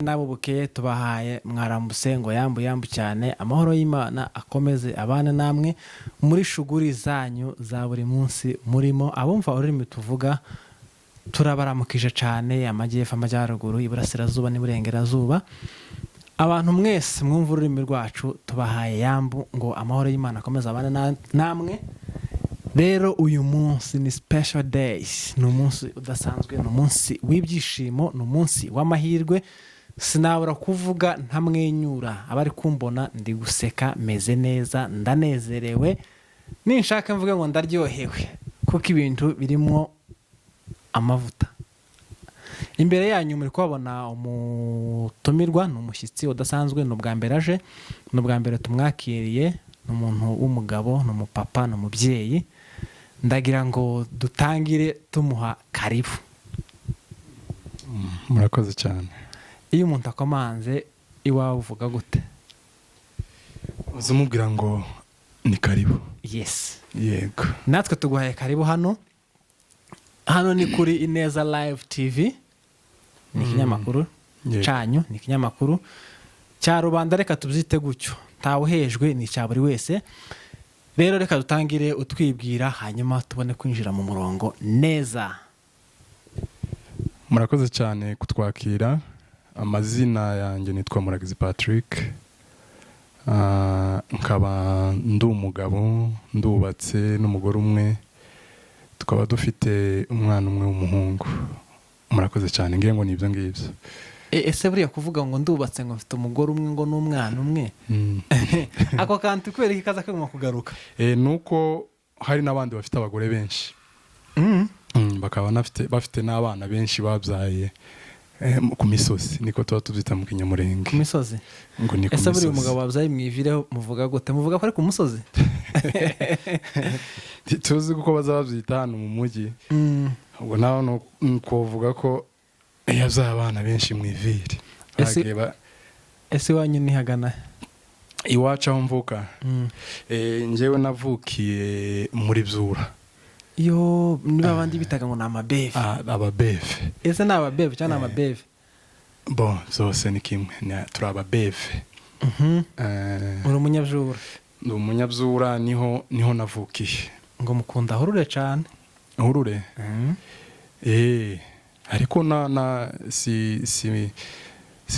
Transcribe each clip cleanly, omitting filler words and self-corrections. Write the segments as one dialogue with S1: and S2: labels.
S1: N'abo bukeye tubahaye mwaramutse ngo yambu yambu cyane. Amahoro y'Imana akomeze abane namwe muri shuguri zanyu za buri munsi murimo. Abumva ururimi tuvuga turabaramukije cyane, amajyepfo, amajyaruguru, iburasirazuba n'iburengerazuba. Abantu mwese mwumva ururimi rwacu tubahaye yambu ngo amahoro y'Imana akomeze abane namwe. Rero uyu munsi ni special days, ni umunsi udasanzwe, ni umunsi w'ibyishimo, ni umunsi w'amahirwe. Sinabura kuvuga ntamwenyura. Abari kumbona ndi guseka, meze neza, ndanezerewe. Ninshaka mvuge ngo ndaryohewe, kuko ibintu birimo amavuta. Imbere yanyu muri kuhabona umutumirwa, ni umushyitsi udasanzwe, ni ubwa mbere aje, ni ubwa mbere tumwakiriye. Ni umuntu w'umugabo, ni umupapa, ni umubyeyi. Ndagira ngo dutangire tumuha karibu.
S2: Murakoze cyane.
S1: Iyo umuntu akomanze iwawe uvuga gute?
S2: Uza umubwira ngo ni karibu.
S1: Yes.
S2: Yego.
S1: Natwe tuguhaye karibu hano. Hano ni kuri Ineza Live TV, ni ikinyamakuru cyanyu, ni ikinyamakuru cya rubanda, reka tubyite gutyo, ntawe uhejwe, ni icya buri wese. Rero reka dutangire utwibwira, hanyuma tubone kwinjira mu murongo neza.
S2: Murakoze cyane kutwakira. Amazina yanjye nitwa Muragizi Patrick. Nkaba ndi umugabo, ndubatse n'umugore umwe, tukaba dufite umwana umwe w'umuhungu. Murakoze cyane, ngiye ngo ni ibyo ngibyo.
S1: Ese buriya kuvuga ngo ndubatse, ngo mfite umugore umwe, ngo n'umwana umwe, ako kantu kubera ko kaza kaguma kugaruka?
S2: Ni uko hari n'abandi bafite abagore benshi, bakaba bafite n'abana benshi babyaye ku misozi, niko tuba tubyita mu Kinyamurenge.
S1: Ku misozi.
S2: Ngo ni ku
S1: Ese buriya
S2: misozi.
S1: umugabo wabyaye mu ivireho muvuga gute? Muvuga ko ari ku musozi?
S2: Tuzi kuko baza babyita hano mu mujyi. Ubwo nawe ni ukuvuga ko yabyaye abana benshi mu iviri. Bagiye
S1: Ese iwanyu ni hagana?
S2: Iwacu aho mvuka, njyewe navukiye muri Byura.
S1: Iyo niba abandi bitaga ngo ni amabeve.
S2: Ah, ababeve.
S1: Ese ni ababeve cyangwa ni amabeve?
S2: Bon, zose ni kimwe, turi ababeve.
S1: Uri umunyabyura?
S2: Ndi umunyabyura, niho navukiye.
S1: Ngo mukunda hurure cyane.
S2: Hurure. Ariko na si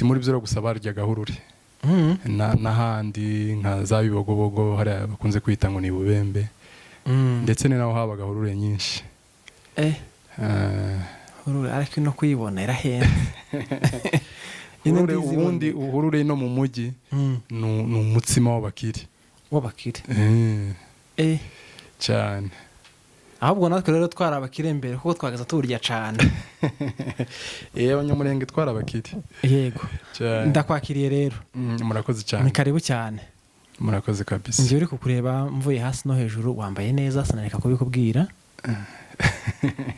S2: muri Byura gusa baryaga hurure, n'ahandi nka za Bibogobogo, hariya bakunze kwita ngo ni Bubembe, ndetse ni naho habaga hurure nyinshi.
S1: Hurure ariko no kuyibona irahenze. Ino
S2: Hurure
S1: ndizibona.
S2: ubundi hurure no mu mujyi ni umutsima w'abakire.
S1: W'abakire.
S2: Cyane.
S1: Ahubwo natwe rero twari abakire mbere, kuko twagaza tuwurya cyane.
S2: Abanyamurenge twari abakire.
S1: Yego.
S2: Cyane.
S1: Ndakwakiriye rero.
S2: Murakoze
S1: Ni
S2: cyane.
S1: karibu cyane.
S2: Murakoze kabisa.
S1: Njye uri kukureba mvuye hasi no hejuru, wambaye neza, sinareka kubikubwira,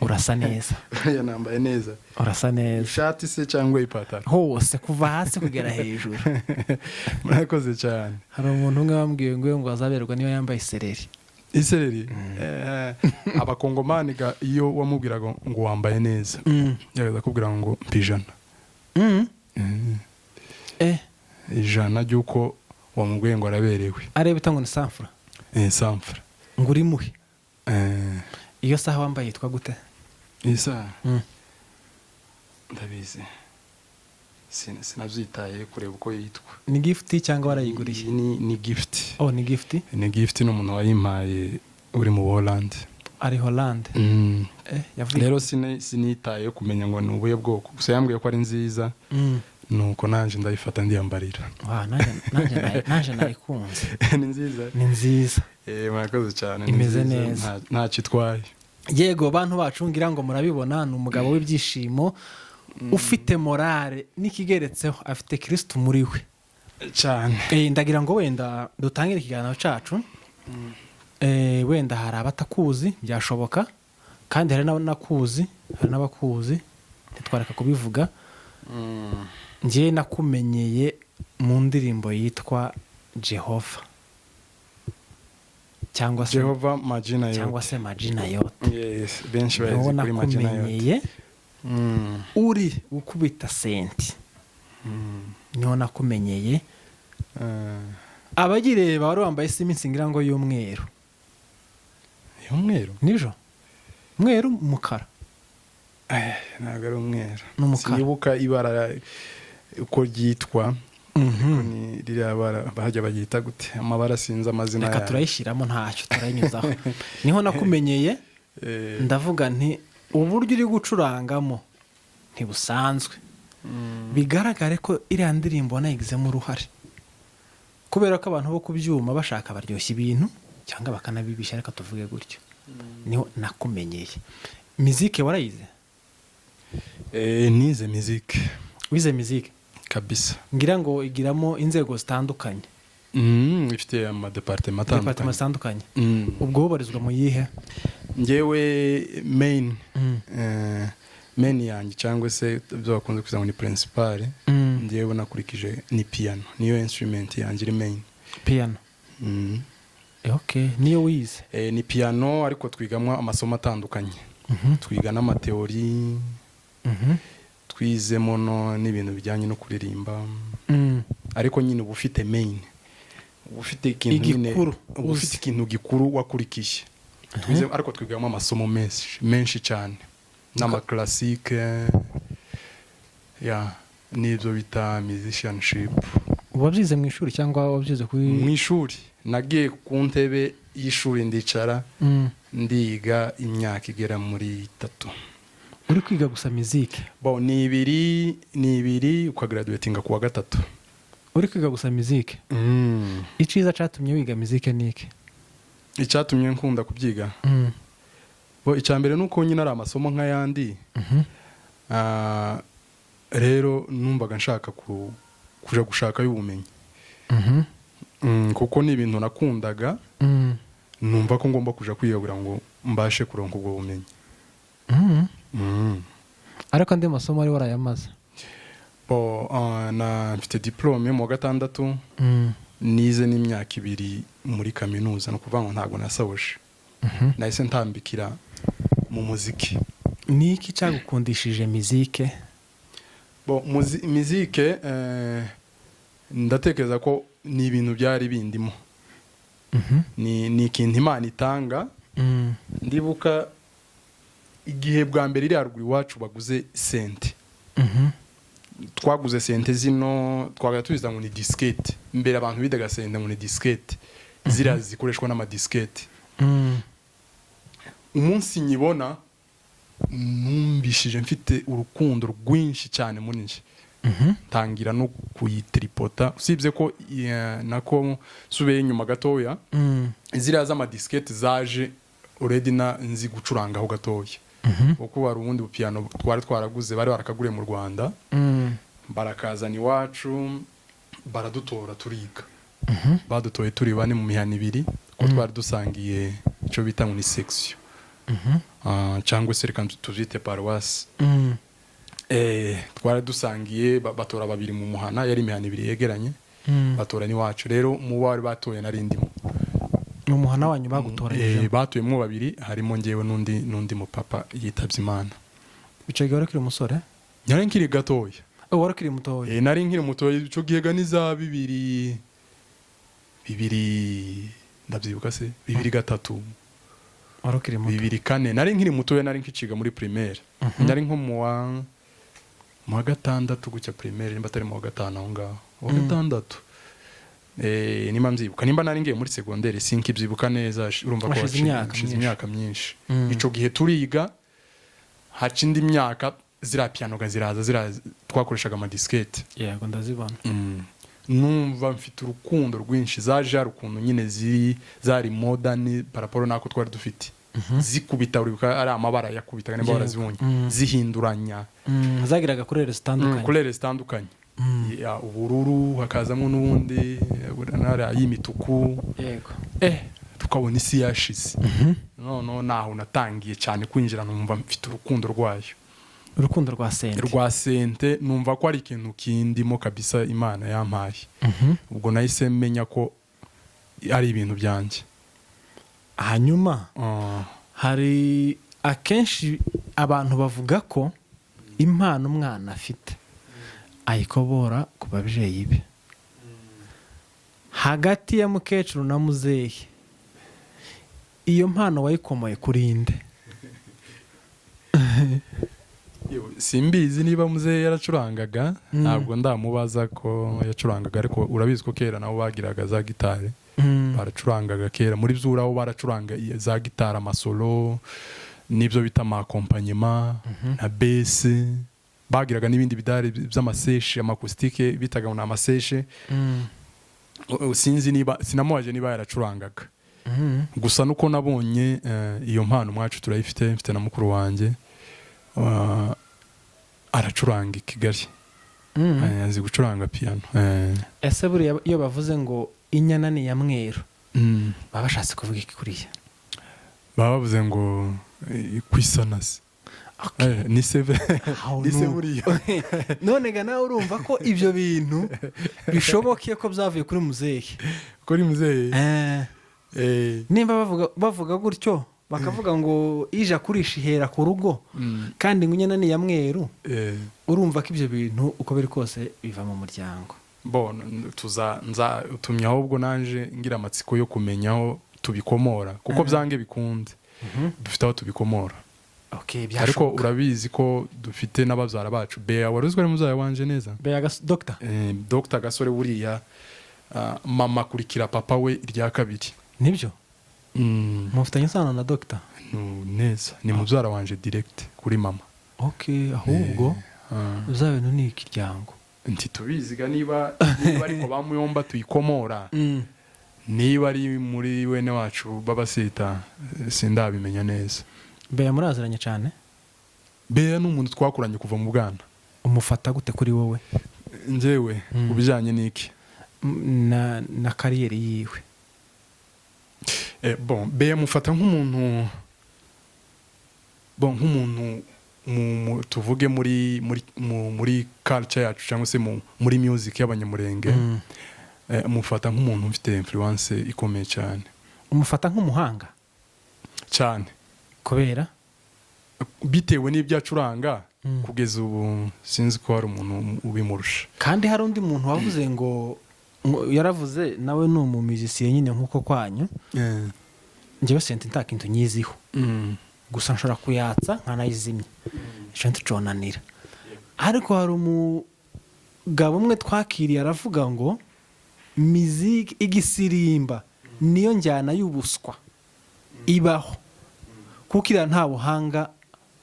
S1: urasa neza.
S2: Uriya nambaye neza.
S1: Urasa neza.
S2: Ishati se cyangwa ipataro?
S1: Hose, kuva hasi kugera hejuru.
S2: Murakoze cyane.
S1: Hari umuntu umwe wambwiye ngo azaberwa niyo yambaye isereri.
S2: Isereri. Abakongomani ga iyo wamubwiraga ngo wambaye neza, yagaza akubwira ngo mpa 100. 100 ry'uko wamubwiye ngo araberewe.
S1: Areba ita ngo ni 100 francs.
S2: 100 francs.
S1: Ngo urimuhe. Iyo saha wambaye yitwa gute?
S2: Isaha? Ndabizi. Sinabyitaye kureba uko yitwa.
S1: Ni gift cyangwa warayiguriye?
S2: Iyi ni gift.
S1: Oh, ni gift.
S2: Ni gift, ni umuntu wayimpaye uri mu Holland.
S1: Ari Holland? Yavuye
S2: Rero sinitaye kumenya ngo ni ubuhe bwoko, gusa yambwiye ko ari nziza, nuko nanjye ndayifata ndiyambarira.
S1: Wa, nanjye nayikunze.
S2: Ni nziza.
S1: Ni nziza.
S2: Murakoze cyane, ni
S1: Imeze
S2: nziza,
S1: neza.
S2: Ntacyo itwaye.
S1: Yego, bantu bacu, ngira ngo murabibona, ni umugabo w'ibyishimo, ufite morale, n'ikigeretseho afite Kirisitu muri we.
S2: Cyane.
S1: Ndagira ngo wenda dutangire ikiganiro cyacu. Wenda hari abatakuzi, byashoboka, kandi hari n'abakuzi, hari n'abakuzi, ntitwareka kubivuga. Njye nakumenyeye mu ndirimbo yitwa Jehova cyangwa se
S2: Jehova Majina Yote.
S1: Cyangwa se Majina Yote.
S2: Yes, benshi bazi
S1: Niho
S2: kuri Majina Yote.
S1: nakumenyeye uri gukubita senti. Niho nakumenyeye. Abagireba wari wambaye siminsi ngira ngo y'umweru.
S2: Y'umweru?
S1: Nijo umweru, umukara.
S2: Ntabwo ari umweru.
S1: Ni umukara.
S2: Sinibuka ibara uko ryitwa. Ariko ni ririya bara bajya baryita gute? Amabara sinzi amazina
S1: Reka
S2: yayo.
S1: turayishyiramo, ntacyo, turayinyuzaho. Niho nakumenyeye. Ndavuga nti uburyo uri gucurangamo ntibusanzwe, bigaragare ko iriya ndirimbo wanayigizemo uruhare, kubera ko abantu bo ku byuma bashaka baryoshya ibintu cyangwa bakanabibisha, reka tuvuge gutyo. Niho nakumenyeye. Mizike warayize?
S2: Nize mizike.
S1: Wize mizike?
S2: Kabisa.
S1: Ngira ngo igiramo inzego zitandukanye.
S2: Ifite amadepartema
S1: departema
S2: atandukanye.
S1: zitandukanye. Ubwo bubarizwa mu yihe?
S2: Ngewe main main yanjye, cyangwa se ibyo bakunze kwita ngo ni principal, ngewe nakurikije ni piano, niyo instrument yanjye iri main.
S1: Piano. Okay, niyo wize?
S2: Ni piano, ariko twigamo amasomo atandukanye. Twiga n'amatheory, twizemo no n'ibintu bijyanye no kuririmba. Ariko nyine uba ufite main, uba ufite ikintu nyine
S1: Igikuru,
S2: uba ufite
S1: uzi.
S2: ikintu gikuru wakurikiye. Twize, ariko twigamo amasomo menshi menshi cyane, n'amaclassique ya n'ibyo bita musicianship.
S1: Wabyize mu ishuri cyangwa wabyize kuri?
S2: Mu ishuri. Nagiye ku ntebe y'ishuri ndicara, ndiga imyaka igera muri 3.
S1: Uri kwiga gusa mizike?
S2: Bo ni 2, ni 2, ukagraduatinga ku wa gatatu.
S1: Uri kwiga gusa mizike? Icyiza cyatumye wiga mizike ni iki?
S2: Icyatumye nkunda kubyiga, bo icya mbere ni uko nyine ari amasomo nk'ayandi. Rero numvaga nshaka kuja gushakayo ubumenyi. Kuko ni ibintu nakundaga, numva ko ngomba kuja kwiga kugira ngo mbashe kuronka ubwo bumenyi.
S1: Ariko andi masomo wari warayamaze?
S2: Bo na mfite diplôme mu wa gatandatu. Nize n'imyaka 2 muri kaminuza, ni ukuvuga ngo ntabwo nasoje. Nahise ntambikira mu muziki.
S1: Ni iki cyagukundishije mizike?
S2: Bo mizike, ndatekereza ko ni ibintu byari bindimo. Ni ikintu Imana itanga. Ndibuka igihe bwa mbere iri haruguru iwacu baguze synthé. Twaguze synthé zino twagaya tuziza ngo ni disquette. Mbere abantu bidaga synthé ngo ni disquette, ziriya zikoreshwa n'amadisikete. Umunsi nyibona numvishije mfite urukundo rwinshi cyane muri njye. Ntangira no kuyitiripota, usibye ko nako nsubiye inyuma gatoya, ziriya z'amadisikete zaje already na nzi gucurangaho gatoya, kuko hari ubundi bupiyano twari twaraguze, bari barakaguriye mu Rwanda, barakazana iwacu, baradutora turiga. Badutoye turi bane mu mihana 2, ko twari dusangiye icyo bita ngo ni section. Cyangwa se reka tubyite paruwasi. Twari dusangiye, batora babiri mu muhana, yari imihana 2 yegeranye. Batora n'iwacu rero, mu bari batoye nari ndimo.
S1: Mu muhana wanyu bagutoranyije?
S2: Batuyemo babiri, harimo ngewe n'undi mupapa yitabye Imana.
S1: Icyo gihe wari ukiri umusore?
S2: Nari nkiri gatoya.
S1: Oh, wari ukiri mutoya.
S2: Nari nkiri mutoya icyo gihe, ga niza bibiri bibiri, ndabyibuka se 2003.
S1: Wari ukiri muto.
S2: 2004, nari nkiri mutoya, nari nkiciga muri primaire. Nari nko mu wa gatandatu gutya primaire, nimba atari mu wa gatanu aho ngaho, wa gatandatu. Nimba mbyibuka, nimba nari ngiye muri secondaire, sinkibyibuka neza, urumva ko
S1: Hashize imyaka
S2: hashize
S1: myinshi.
S2: imyaka myinshi. Ico gihe turiga, haca indi myaka, ziriya piano ga ziraza, ziriya twakoreshaga amadisikete.
S1: Yego, ndazibona.
S2: Numva mfite urukundo rwinshi. Zaje hari ukuntu nyine ziri zari modern par rapport n'ako twari dufite, zikubita, uribuka ari amabara yakubitaga, nimba warazibonye, zihinduranya.
S1: Zagiraga couleur zitandukanye.
S2: Couleur zitandukanye. Ya, ubururu, hakazamo n'ubundi nariya y'imituku. Tukabona isi yashize. Noneho naho natangiye cyane kwinjira, numva mfite urukundo rwayo.
S1: Urukundo rwa synthé.
S2: Rwa synthé, numva ko ari ikintu kindimo kabisa, Imana yampaye. Ubwo nahise menya ko ari ibintu byanjye.
S1: Hanyuma hari akenshi abantu bavuga ko impano umwana afite Ayikobora ku babyeyi be. Hagati ya mukecuru na muzehe, iyo mpano wayikomoye kuri nde?
S2: Yewe, simbizi niba muzehe yaracurangaga. Ntabwo ndamubaza ko yacurangaga, ariko urabizi ko kera nabo bagiraga za gitari, baracurangaga kera muri byuraho, baracuranga za gitari, amasolo n'ibyo bita ama accompagnement na basse. Bagiraga n'ibindi bidari by'amaseshe, ama acoustique bitaga ngo ni amaseshe. Sinzi niba, sinamubaje niba yaracurangaga. Gusa nuko nabonye iyo mpano mwacu turayifite. Mfite na mukuru wanjye aracuranga i Kigali. Azi gucuranga piano.
S1: Ese buriya iyo bavuze ngo inyana ni iya mweru, baba bashatse kuvuga iki kuriya?
S2: Baba bavuze ngo kwisanasi. Ni seve.
S1: Aho
S2: ni se buriya.
S1: None ga nawe urumva ko ibyo bintu bishoboke ko byavuye kuri muzehe.
S2: Kuri muzehe.
S1: Nimba bavuga gutyo, bakavuga ngo ija kurisha ihera ku rugo, kandi ngo inyana ni iya mweru, urumva ko ibyo bintu uko biri kose biva mu muryango.
S2: Bon, tuza nza utumye ahubwo nanje ngira amatsiko yo kumenya aho tubikomora, kuko byange bikunde dufite aho tubikomora. Ariko
S1: byashoboka.
S2: Urabizi ko dufite n'ababyara bacu. Bea, wari uzi ko ari mubyara wanje neza?
S1: Bea Dr.
S2: Dr Gasore buriya, mama akurikira papa we irya kabiri.
S1: Nibyo? Mufitanye isano na Dr.?
S2: Neza, ni mubyara wanje direct kuri mama.
S1: Okay, ahubwo bya bintu ni ikiryango.
S2: Ntitubiziga niba ariko bamuyomba tuyikomora, niba ari muri wene wacu b'abasita, sindabimenya neza.
S1: Bea muraziranye cyane?
S2: Bea ni umuntu twakuranye kuva mu bwana.
S1: Umufata gute kuri wowe?
S2: Njyewe? Ku bijyanye n'iki?
S1: Na carrière yiwe.
S2: Bon, Bea mufata nk'umuntu, bon, nk'umuntu tuvuge muri culture yacu cyangwa se muri music y'Abanyamurenge. Mufata nk'umuntu ufite influence ikomeye cyane.
S1: Umufata nk'umuhanga?
S2: Cyane.
S1: Kubera?
S2: Bitewe n'ibyo acuranga. Kugeza ubu sinzi ko hari umuntu ubimurusha.
S1: Kandi hari undi muntu wavuze ngo yaravuze, nawe ni umu musicien nyine nk'uko kwanyu. Njyewe synthé nta kintu nyiziho, gusa nshobora kuyatsa nkanayizimya, icyo nticonanira. Ariko hari umugabo umwe twakiriye aravuga ngo miziki igisirimba niyo njyana y'ubuswa ibaho, kuko iriya nta buhanga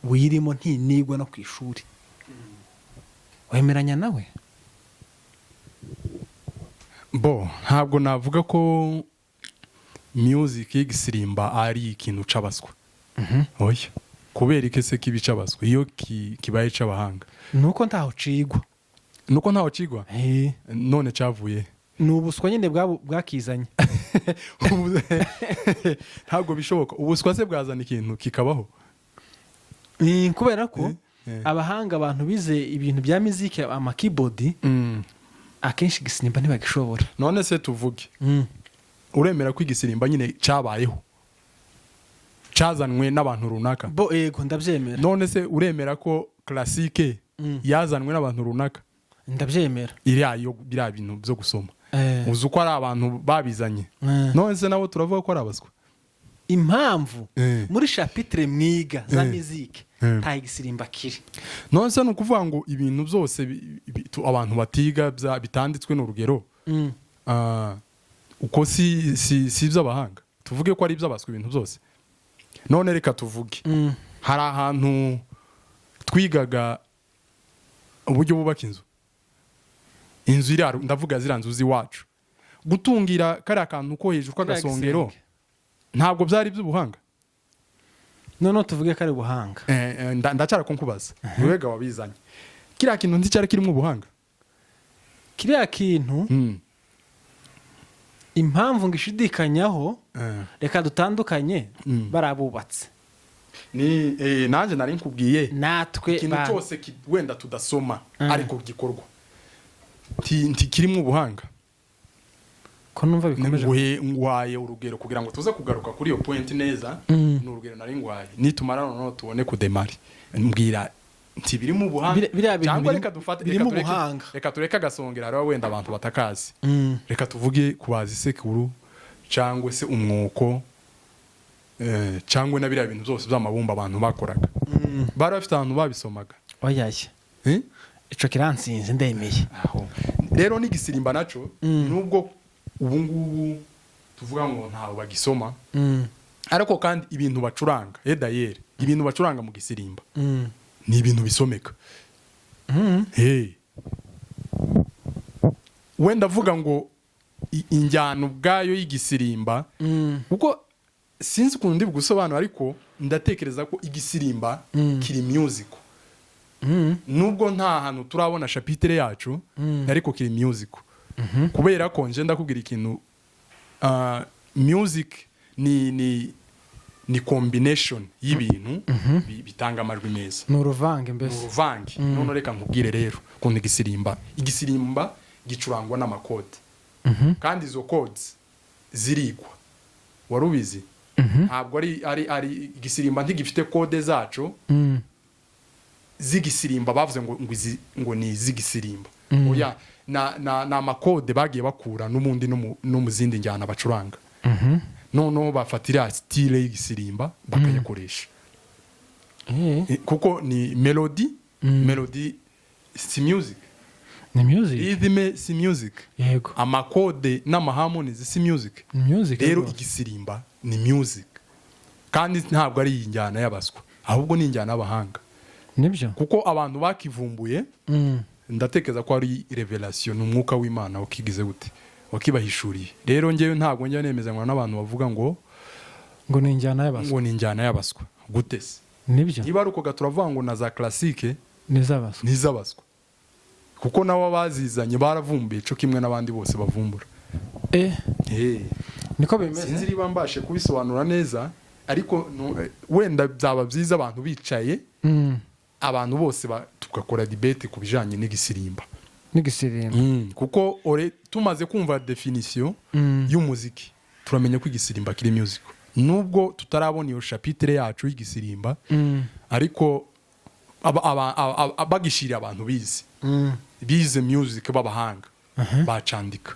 S1: buyirimo, ntinigwa no ku ishuri. Wemeranya nawe?
S2: Bo, ntabwo navuga ko music y'igisirimba ari ikintu c'abaswa. Oya, kubera iki se kiba ic'abaswa iyo kibaye ic'abahanga?
S1: Ni uko ntaho ucigwa.
S2: Nuko ntaho cigwa. None cavuye?
S1: Ni ubuswa nyine bwakizanye.
S2: Ntabwo bishoboka. Ubuswa se bwazana ikintu kikabaho?
S1: Ni kubera ko abahanga, abantu bize ibintu bya miziki, ama keyboard, akenshi igisirimba ntibagishobora.
S2: None se tuvuge, uremera ko igisirimba nyine cyabayeho, cyazanwe n'abantu runaka?
S1: Bo, ego, ndabyemera.
S2: None se uremera ko classique yazanwe n'abantu runaka?
S1: Ndabyemera.
S2: Iriya yo, biriya bintu byo gusoma, uzi uko ari abantu babizanye? None se nabo turavuga ko ari abaswa?
S1: Impamvu, muri chapitre mwiga za miziki, nta igisirimba kiri.
S2: None se ni ukuvuga ngo ibintu byose abantu batiga bitanditswe, ni urugero, uko si iby'abahanga, tuvuge ko ari iby'abaswa ibintu byose? None reka tuvuge, hari ahantu twigaga uburyo bubaka inzu. Inzu iri ndavuga ziriya nzu z'iwacu, gutungira kariya kantu ko hejuru k'agasongero,
S1: Gisenge.
S2: ntabwo byari iby'ubuhanga?
S1: Noneho tuvuge ko ari ubuhanga.
S2: Ndacyara ko nkubaza, wega wabizanye, kiriya kintu nticyari kirimo ubuhanga?
S1: Kiriya kintu, impamvu ngo ishidikanyaho, reka dutandukanye barabubatse.
S2: Ni nanjye nari nkubwiye
S1: natwe
S2: ikintu cyose wenda tudasoma ariko gikorwa ntikirimo ubuhanga.
S1: Ko numva bikomeje.
S2: Nguhaye urugero kugira ngo tuze kugaruka kuri iyo point neza. Ni urugero nari nguhaye, nitumara noneho tubone kudemari mbwira. Ntibirimo ubuhanga?
S1: Biriya bintu
S2: Cyangwa
S1: birimo-
S2: reka dufate,
S1: birimo
S2: reka tureke,
S1: ubuhanga.
S2: reka tureke agasongera, hariho wenda abantu batakazi. Reka tuvuge kubaza isekuru cyangwa se umwuko, cyangwa na biriya bintu byose by'amabumba abantu bakoraga, bari bafite ahantu babisomaga?
S1: Oyaye.
S2: Eh?
S1: Ico kiransinze, ndemeye.
S2: Aho rero n'igisirimba naco, nubwo ubu ngubu tuvuga ngo ntawe bagisoma, ariko kandi ibintu bacuranga, edayeri ibintu bacuranga mu gisirimba ni ibintu bisomeka. Hey. Wenda avuga ngo injyana ubwayo y'igisirimba, kuko sinzi ukuntu ndi bugusobanura, ariko ndatekereza ko igisirimba kiri music, nubwo nta hantu turabona chapitre yacu, ariko kiri music, kubera ko nje ndakubwira ikintu, music ni combination y'ibintu bitanga amajwi meza.
S1: Ni uruvange
S2: Ni
S1: mbese.
S2: uruvange. None reka nkubwire rero ukuntu igisirimba gicurangwa n'ama chords, kandi izo chords zirigwa. Wari ubizi? Ntabwo ari igisirimba ntigifite chords zacu z'igisirimba bavuze ngo izi ngo ni iz'igisirimba. Oya, na ama chords bagiye bakura n'ubundi no mu zindi njyana bacuranga, noneho bafatira style y'igisirimba bakayakoresha. Kuko ni melody. Melody si music?
S1: Ni music.
S2: Rhythm si music?
S1: Yego.
S2: Ama chords n'ama harmonies si music?
S1: Ni music.
S2: Rero
S1: rwose.
S2: igisirimba ni music, kandi ntabwo ari injyana y'abaswa, ahubwo ni injyana y'abahanga.
S1: Nibyo.
S2: Kuko abantu bakivumbuye, ndatekereza ko ari revelation, ni umwuka w'Imana wakigize gute, wakibahishuriye. Rero ngewe ntabwo njya nemezanywa n'abantu bavuga ngo
S1: Ngo ni injyana y'abaswa.
S2: Ngo ni injyana y'abaswa. Gute se?
S1: Nibyo.
S2: Niba ari uko, turavuga ngo na za classique
S1: Ni iz'abaswa.
S2: Ni iz'abaswa, kuko nabo bazizanye baravumbuye co kimwe n'abandi bose bavumbura.
S1: Niko bimeze.
S2: Sinzi niba mbashe kubisobanura neza, ariko wenda byaba byiza abantu bicaye, abantu bose tugakora debate ku bijanye n'igisirimba.
S1: N'igisirimba.
S2: Kuko ore tumaze kumva definition y'umuziki, turamenya ko igisirimba kiri music, nubwo tutarabona iyo chapitre yacu y'igisirimba, ariko bagishiriye abantu bize, bize music b'abahanga, bacandika.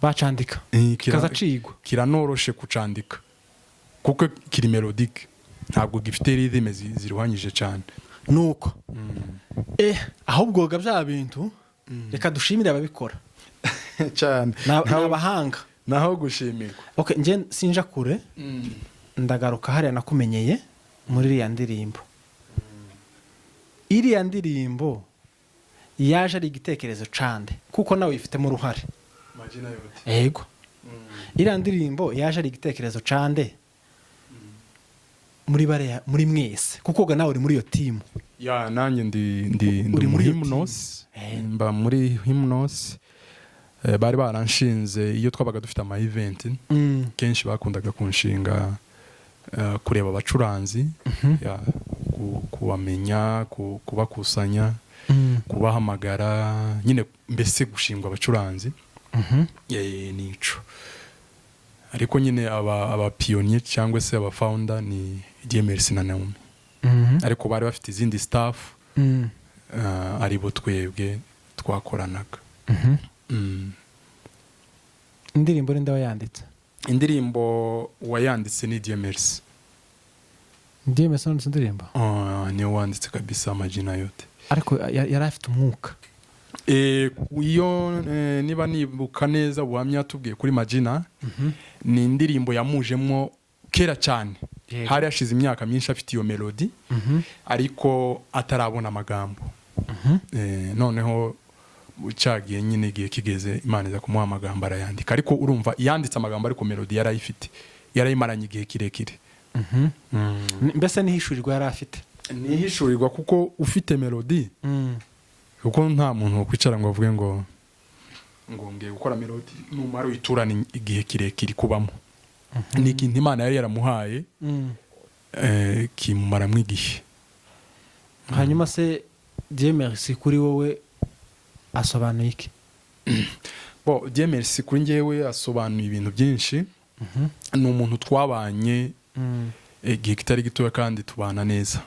S1: Bacandika. Kazacigwa.
S2: Kiranoroshe kucandika kuko kiri mélodique, ntabwo gifite rythme ziruhanyije cyane.
S1: Nuko ahubwo ga bya bintu, reka dushimire ababikora.
S2: Cyane.
S1: Ni abahanga.
S2: Naho gushimirwa.
S1: Okay, njye sinja kure, ndagaruka hariya nakumenyeye muri iriya ndirimbo. Iriya ndirimbo yaje ari igitekerezo cande, kuko nawe uyifitemo uruhare?
S2: Majina yote.
S1: Yego, iriya ndirimbo yaje ari igitekerezo cande muri bariya, muri mwese, kuko ga nawe uri muri iyo team?
S2: Ya, nanjye ndi
S1: Uri muri iyo
S2: hymnos.
S1: team.
S2: Mba muri hymnos. Bari baranshinze iyo twabaga dufite ama event, kenshi bakundaga kunshinga kureba abacuranzi, ya, kubamenya, kubakusanya, kubahamagara nyine, mbese gushingwa abacuranzi. Nico. Ariko nyine aba pioneer cyangwa se aba founder ni DMRC na Naomi, ariko bari bafite izindi staff, aribo twebwe twakoranaga.
S1: Indirimbo ninde wayanditse?
S2: Indirimbo wayanditse ni DMRC.
S1: DMS wanditse indirimbo?
S2: Niwe wanditse kabisa amajina yote.
S1: Ariko yari afite umwuka.
S2: Iyo niba nibuka neza ubuhamya yatubwiye kuri Majina, ni indirimbo yamujemo kera cyane. Hari hashize imyaka myinshi afite iyo melody, ariko atarabona amagambo. Noneho cyagiye nyine, igihe kigeze Imana iza kumuha amagambo, arayandika. Ariko urumva yanditse amagambo, ariko melody yarayifite, yarayimaranye igihe kirekire.
S1: Mbese n'ihishurirwa yari afite.
S2: Nihishurirwa, kuko ufite melody, kuko nta muntu wakwicara ngo avuge ngo ngiye gukora melody numara uyiturane igihe kirekire kubamo. Ni ikintu Imana yari yaramuhaye, kimumaramo igihe.
S1: Hanyuma se Dieu Merci kuri wowe asobanuye iki?
S2: Bo, Dieu Merci kuri njyewe asobanuye ibintu byinshi. Ni umuntu twabanye igihe kitari gitoya kandi tubana neza.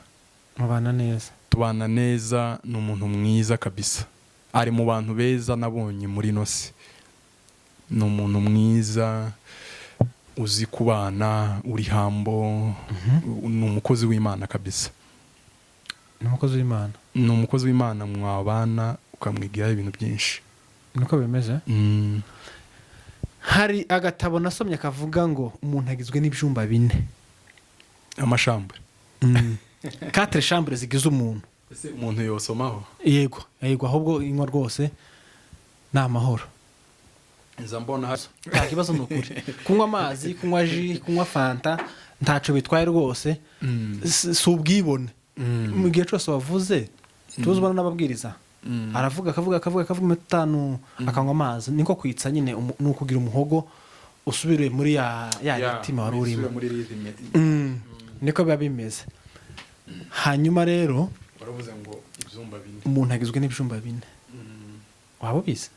S1: Mubana neza?
S2: Tubana neza, ni umuntu mwiza kabisa, ari mu bantu beza nabonye muri ino si. Ni umuntu mwiza, uzi kubana, uri humble, ni umukozi w'Imana kabisa.
S1: Ni umukozi w'Imana.
S2: Ni umukozi w'Imana, mwabana ukamwigiraho ibintu byinshi.
S1: Niko bimeze. Hari agatabo nasomye kavuga ngo umuntu agizwe n'ibyumba bine.
S2: Amashambure.
S1: Quatre chambres zigize umuntu.
S2: Ese umuntu yosomaho?
S1: Yego, ahubwo inywa rwose ni amahoro.
S2: Nza mbona.
S1: Nta kibazo, ni ukuri. Kunywa amazi, kunywa jus, kunywa Fanta, ntaco bitwaye rwose. Si ubwibone. Mu gihe cyose wavuze, tuzi ubona n'ababwiriza, aravuga, akavuga, akavuga, akavuga iminota 5, akanywa amazi. Niko kwitsa nyine, ni ukugira umuhogo usubire muri ya rythme wari urimo.
S2: Muri rythme.
S1: Niko biba bimeze. Hanyuma rero,
S2: Waravuze ngo ibyumba bine.
S1: umuntu agizwe n'ibyumba bine. Waba ubizi?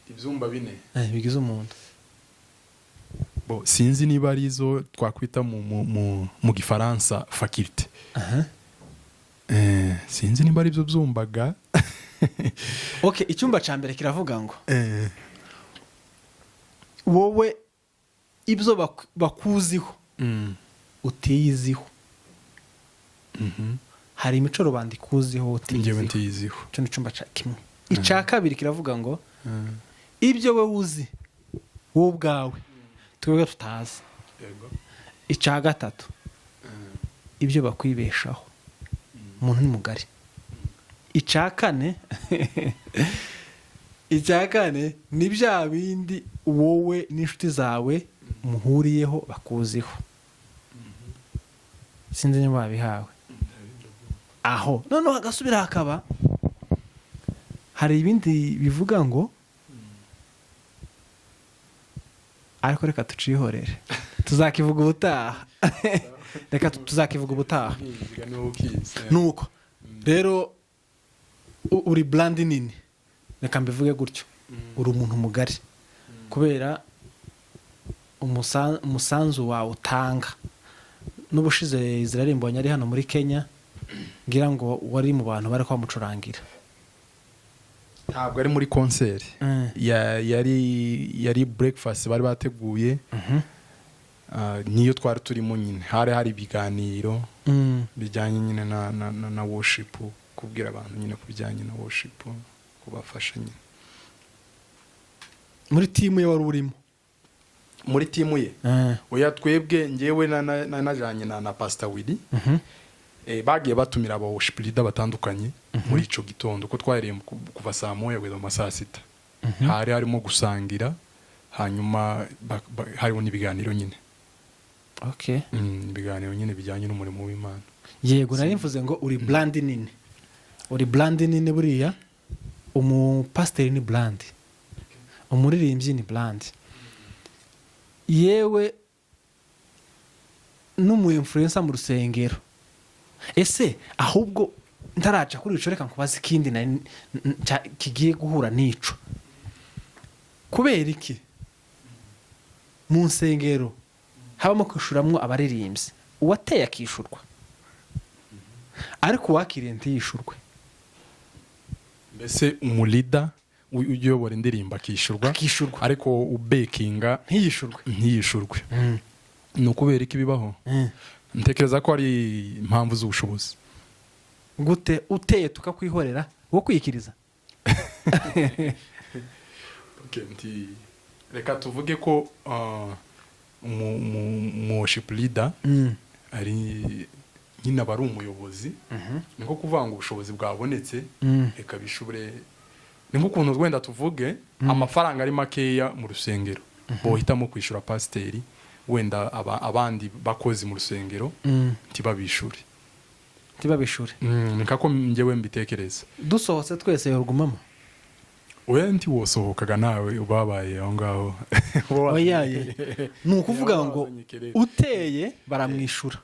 S2: Ibyumba bine?
S1: Bigize umuntu.
S2: Bo, sinzi niba ari izo twakwita mu Gifaransa faculté. Sinzi niba ari byo byumbaga.
S1: Okay, icyumba cya mbere kiravuga ngo wowe ibyo bakuziho utiyiziho. Hari imico rubanda ikuziho
S2: Njyewe
S1: utiyiziho.
S2: ntiyiziho.
S1: Icyo ni icyumba cya kimwe. Icya kabiri kiravuga ngo ibyo wowe uzi wowe ubwawe, twebwe tutazi. Icya gatatu, ibyo bakwibeshaho. Umuntu ni mugari. Icya kane ni bya bindi wowe n'inshuti zawe muhuriyeho bakuziho. Sinzi niba wabihawe aho. Noneho hagasubira hakaba hari ibindi bivuga ngo, ariko reka tucihorere, tuzakivuga ubutaha. Reka tuzakivuga ubutaha. Nuko rero uri brand nini, reka mbivuge gutyo. Uri umuntu mugari kubera umusanzu wawe utanga. N'ubushize Israel Mbonyi ari hano muri Kenya, ngira ngo wari mu bantu bari kwamucurangira.
S2: Ntabwo ari muri concert. Yari breakfast bari bateguye. Ah, niyo twari turimo nyine. Hari ibiganiro bijyanye nyine na worship, kubwira abantu nyine ku bijyanye na worship, kubafasha nyine.
S1: Muri team ye wari urimo?
S2: Muri team ye? Oya, twebwe njyewe najanye na Pastor Willy. Bagiye batumira aba worship leader batandukanye muri ico gitondo, ko twahereye kuva saa 1 kugeza mu masaa 6. Hari harimo gusangira, hanyuma hariho n'ibiganiro nyine. Ibiganiro nyine bijyanye n'umurimo w'Imana.
S1: Yego, nari mvuze ngo uri brand nini, uri brand nini. Buriya umupasiteri ni brand, umuririmbyi ni brand, yewe n'umu influencer mu rusengero. Ese ahubwo ntaraca kuri ico, reka nkubaze ikindi nari kigiye guhura n'ico. Kubera iki mu nsengero habamo kwishuramwo abaririmbyi, uwateye akishurwa, ariko uwakiriye ntiyishurwe?
S2: Mbese umu leader uyobora indirimbo akishyurwa,
S1: Akishurwa.
S2: ariko ubekinga
S1: Ntiyishurwe.
S2: ntiyishurwe. Ni ukubera iki bibaho? Ntekereza ko ari impamvu z'ubushobozi.
S1: Gute uteye tukakwihorera, wo kwikiriza?
S2: Okay, reka tuvuge ko umu worship leader ari nyine aba ari umuyobozi. Ni nko kuvuga ngo ubushobozi bwabonetse, reka bishobore. Ni nk'ukuntu wenda tuvuge amafaranga ari makeya mu rusengero, bohitamo kwishyura pasiteri, wenda abandi bakozi mu rusengero ntibabishure.
S1: Ntibabishure.
S2: Ni kako njyewe mbitekereza.
S1: Dusohotse twese yorugumamo?
S2: Oya, ntiwosohokaga nawe ubabaye aho ngaho.
S1: Oyaye, ni ukuvuga ngo
S2: Wazanye kerere.
S1: uteye baramwishura,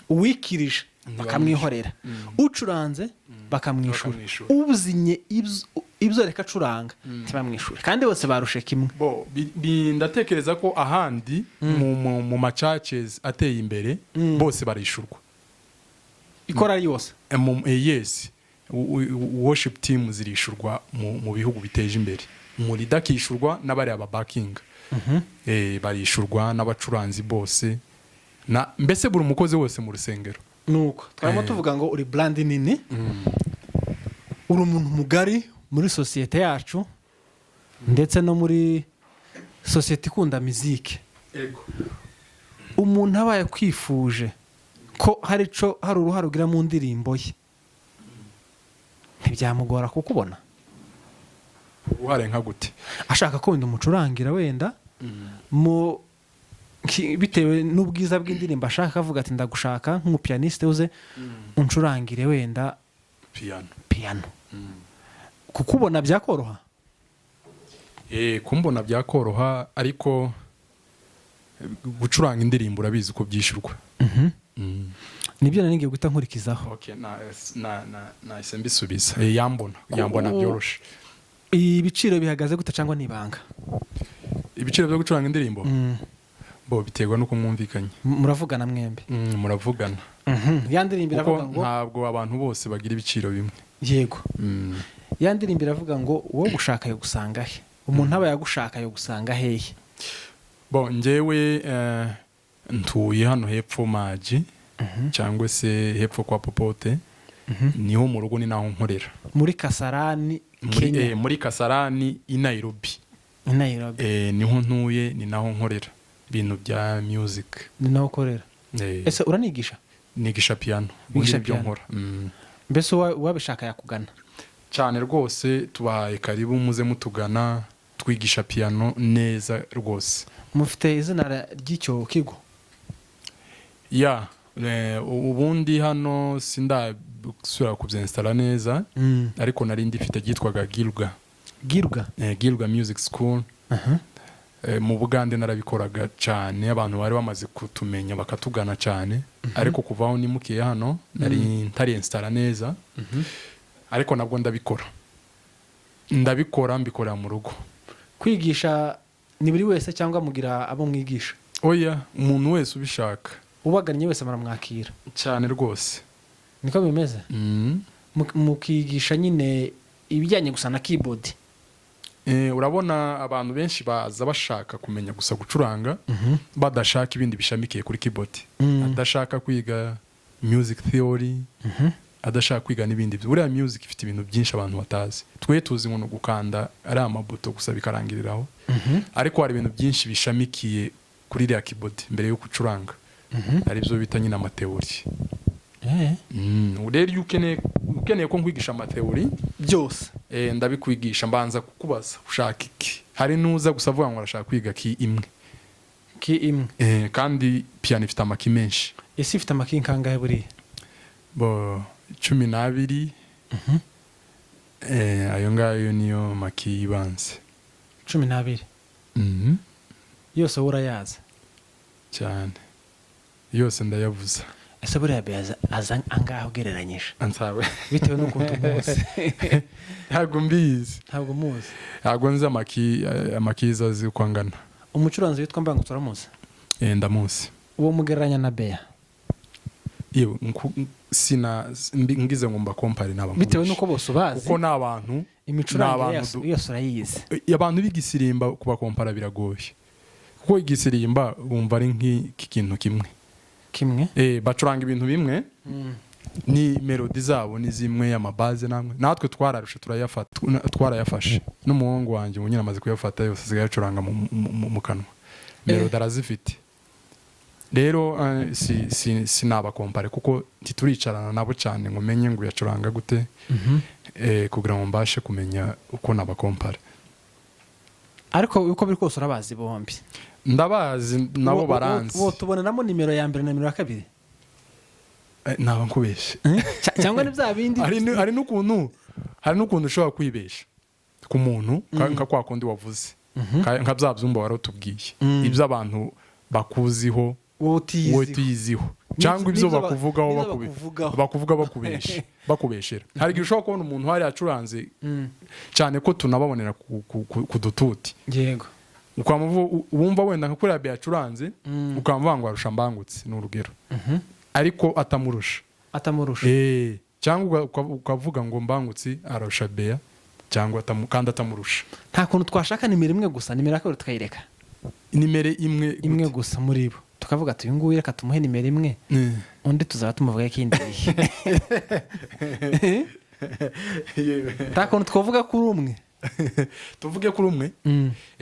S1: uwikirije bakamwihorera, ucuranze bakamwishura,
S2: Bakamwishura.
S1: uzinye ibyo reka acuranga ntibamwishure, kandi bose barushe kimwe.
S2: Bo ndatekereza ko ahandi mu ma churches ateye imbere bose barishurwa.
S1: Ikora yose?
S2: Yes, worship team zirishurwa mu bihugu biteje imbere. Umuleader akishyurwa, n'abariya ba backing barishurwa, n'abacuranzi bose, na mbese buri mukozi wese mu rusengero.
S1: Nuko twarimo tuvuga ngo uri brand nini, uri umuntu mugari muri sosiyete yacu ndetse no muri sosiyete ikunda mizike. Umuntu abaye akwifuje ko hari ico, hari uruhare ugira mu ndirimbo ye, ntibyamugora kukubona?
S2: Uruhare nka gute?
S1: Ashaka ko wenda umucurangira, wenda mu bitewe n'ubwiza bw'indirimbo ashaka, avuga ati: "Ndagushaka nk'umupianiste, uze uncurangire wenda
S2: piano."
S1: Piano. Kukubona byakoroha?
S2: Kumbona byakoroha, ariko gucuranga indirimbo urabizi uko byishyurwa.
S1: Nibyo nari ngiye guhita nkurikizaho.
S2: Okay, na nahise mbisubiza. Yambona byoroshe.
S1: Ibiciro bihagaze gute, cyangwa ni ibanga?
S2: Ibiciro byo gucuranga indirimbo bo biterwa n'uko mwumvikanye.
S1: Muravugana mwembi?
S2: Muravugana.
S1: Ya ndirimbo
S2: Kuko
S1: iravuga ngo
S2: ntabwo abantu bose bagira ibiciro bimwe.
S1: Yego. Ya ndirimbo iravuga ngo wowe gushaka yo gusanga he? Umuntu aba yagushaka yo gusanga hehe?
S2: Bo njyewe ntuye hano hepfo Maji, cyangwa se hepfo kwa Popote, niho mu rugo, ni naho nkorera.
S1: Muri Kasarani?
S2: Muri,
S1: Kenya?
S2: Muri Kasarani i Nairobi.
S1: I Nairobi.
S2: Niho ntuye, ni naho nkorera ibintu bya music.
S1: Ni naho ukorera? Ese uranigisha?
S2: Nigisha piano.
S1: Wigisha
S2: Ubundi nibyo
S1: piano.
S2: nkora.
S1: Mbese uwabishaka yakugana?
S2: Cyane rwose, tubahaye karibu, muze mutugana, twigisha piano neza rwose.
S1: Mufite izina ry'icyo kigo?
S2: Ya, ubundi hano sindasubira kubyensitara neza, ariko nari ndifite ryitwaga Gilga.
S1: Girwa?
S2: Gilga Music School. Mu Bugande narabikoraga cyane, abantu bari bamaze kutumenya bakatugana cyane, ariko kuva aho nimukiye hano nari ntarensitara neza, ariko nabwo ndabikora, mbikorera mu rugo.
S1: Kwigisha ni buri wese cyangwa mugira abo mwigisha?
S2: Oya, umuntu wese ubishaka.
S1: Ubagannye wese muramwakira?
S2: Cyane rwose.
S1: Niko bimeze?
S2: Mm.
S1: Mukigisha nyine ibijyanye gusa na keyboard?
S2: Urabona abantu benshi baza bashaka kumenya gusa gucuranga, badashaka ibindi bishamikiye kuri keyboard, adashaka kwiga music theory, adashaka kwiga n'ibindi. Buriya music ifite ibintu byinshi abantu batazi. Twe tuzi ngo ni ugukanda ari amabuto gusa bikarangiriraho, ariko hari ibintu byinshi bishamikiye kuri iriya keyboard mbere yo gucuranga, ari byo bita nyine amatheory. Rero iyo ukeneye ko nkwigisha amatheory
S1: byose,
S2: ndabikwigisha, mbanza kukubaza ushaka iki. Hari n'uza gusa avuga ngo arashaka kwiga key imwe.
S1: Key imwe?
S2: Kandi piano ifite amakey menshi.
S1: Ese ifite amakey kangahe buriya?
S2: Bo 12. Ayo ngayo niyo makey y'ibanze.
S1: 12?
S2: Mhm.
S1: Yose wowe urayazi?
S2: Cyane, yose ndayavuza.
S1: Ese buriya be aza angahe ugereranyije?
S2: Ansabe.
S1: Bitewe n'ukuntu umuzi.
S2: Ntabwo mbizi.
S1: Ntabwo muzi?
S2: Ntabwo nzi amakey, amakeys azi uko angana.
S1: Umucuranzi witwa Mbangutse uramuzi?
S2: Ndamuzi.
S1: Uwo mugereranya na Bea?
S2: Yewe, sina ngize ngo mbakompare naba
S1: Bitewe
S2: nkubeshe.
S1: n'uko bose ubazi.
S2: Kuko ni abantu
S1: Imicurangire
S2: ni abantu
S1: yose urayizi.
S2: Abantu b'igisirimba kubakompara biragoye, kuko igisirimba wumva ari nk'ikintu kimwe.
S1: Kimwe.
S2: Bacuranga ibintu bimwe, ni melody zabo ni zimwe, amabaze namwe natwe twararushe turayafata, twarayafashe. N'umuhungu wanjye ubu nyine amaze kuyafata yose, asigaye ayacuranga mu kanwa, melody arazifite. Rero si sinabakompare kuko ntituricarana nabo cyane ngo menye ngo uyacuranga gute, kugira ngo mbashe kumenya uko nabakompare.
S1: Ariko uko biri kose urabazi bombi?
S2: Ndabazi, nabo baranzi.
S1: Wo tubonanamo nimero ya mbere na nimero ya kabiri?
S2: Naba nkubeshye.
S1: Cyangwa ni bya bindi?
S2: Hari n'ukuntu ushobora kwibesha ku muntu, nka kwa kundi wavuze, nka bya byumba wari utubwiye, ibyo abantu bakuziho
S1: wowe utiyiziho.
S2: Wowe utiyiziho, cyangwa ibyo
S1: N'ibyo
S2: bakuvugaho,
S1: n'ibyo bakuvugaho.
S2: Bakuvuga bakubeshera. Hari igihe ushobora kubona umuntu hari acuranze cyane, ko tunababonera ku dututi, wumva wenda nka kuriya yacuranze, ukamuvuga ngo arusha Mbangutse, ni urugero, ariko atamurusha.
S1: Atamurusha.
S2: Cyangwa ukavuga ngo Mbangutsi arusha Beya, cyangwa kandi atamurusha.
S1: Nta kuntu twashaka nimero imwe gusa, nimero ya kabiri tukayireka?
S2: Nimero imwe?
S1: Imwe
S2: Gute?
S1: gusa muri bo, tukavuga ati uyu nguyu reka tumuhe nimero imwe, undi tuzaba tumuvuga ikindi gihe. Nta kuntu twavuga kuri umwe?
S2: Tuvuge kuri umwe?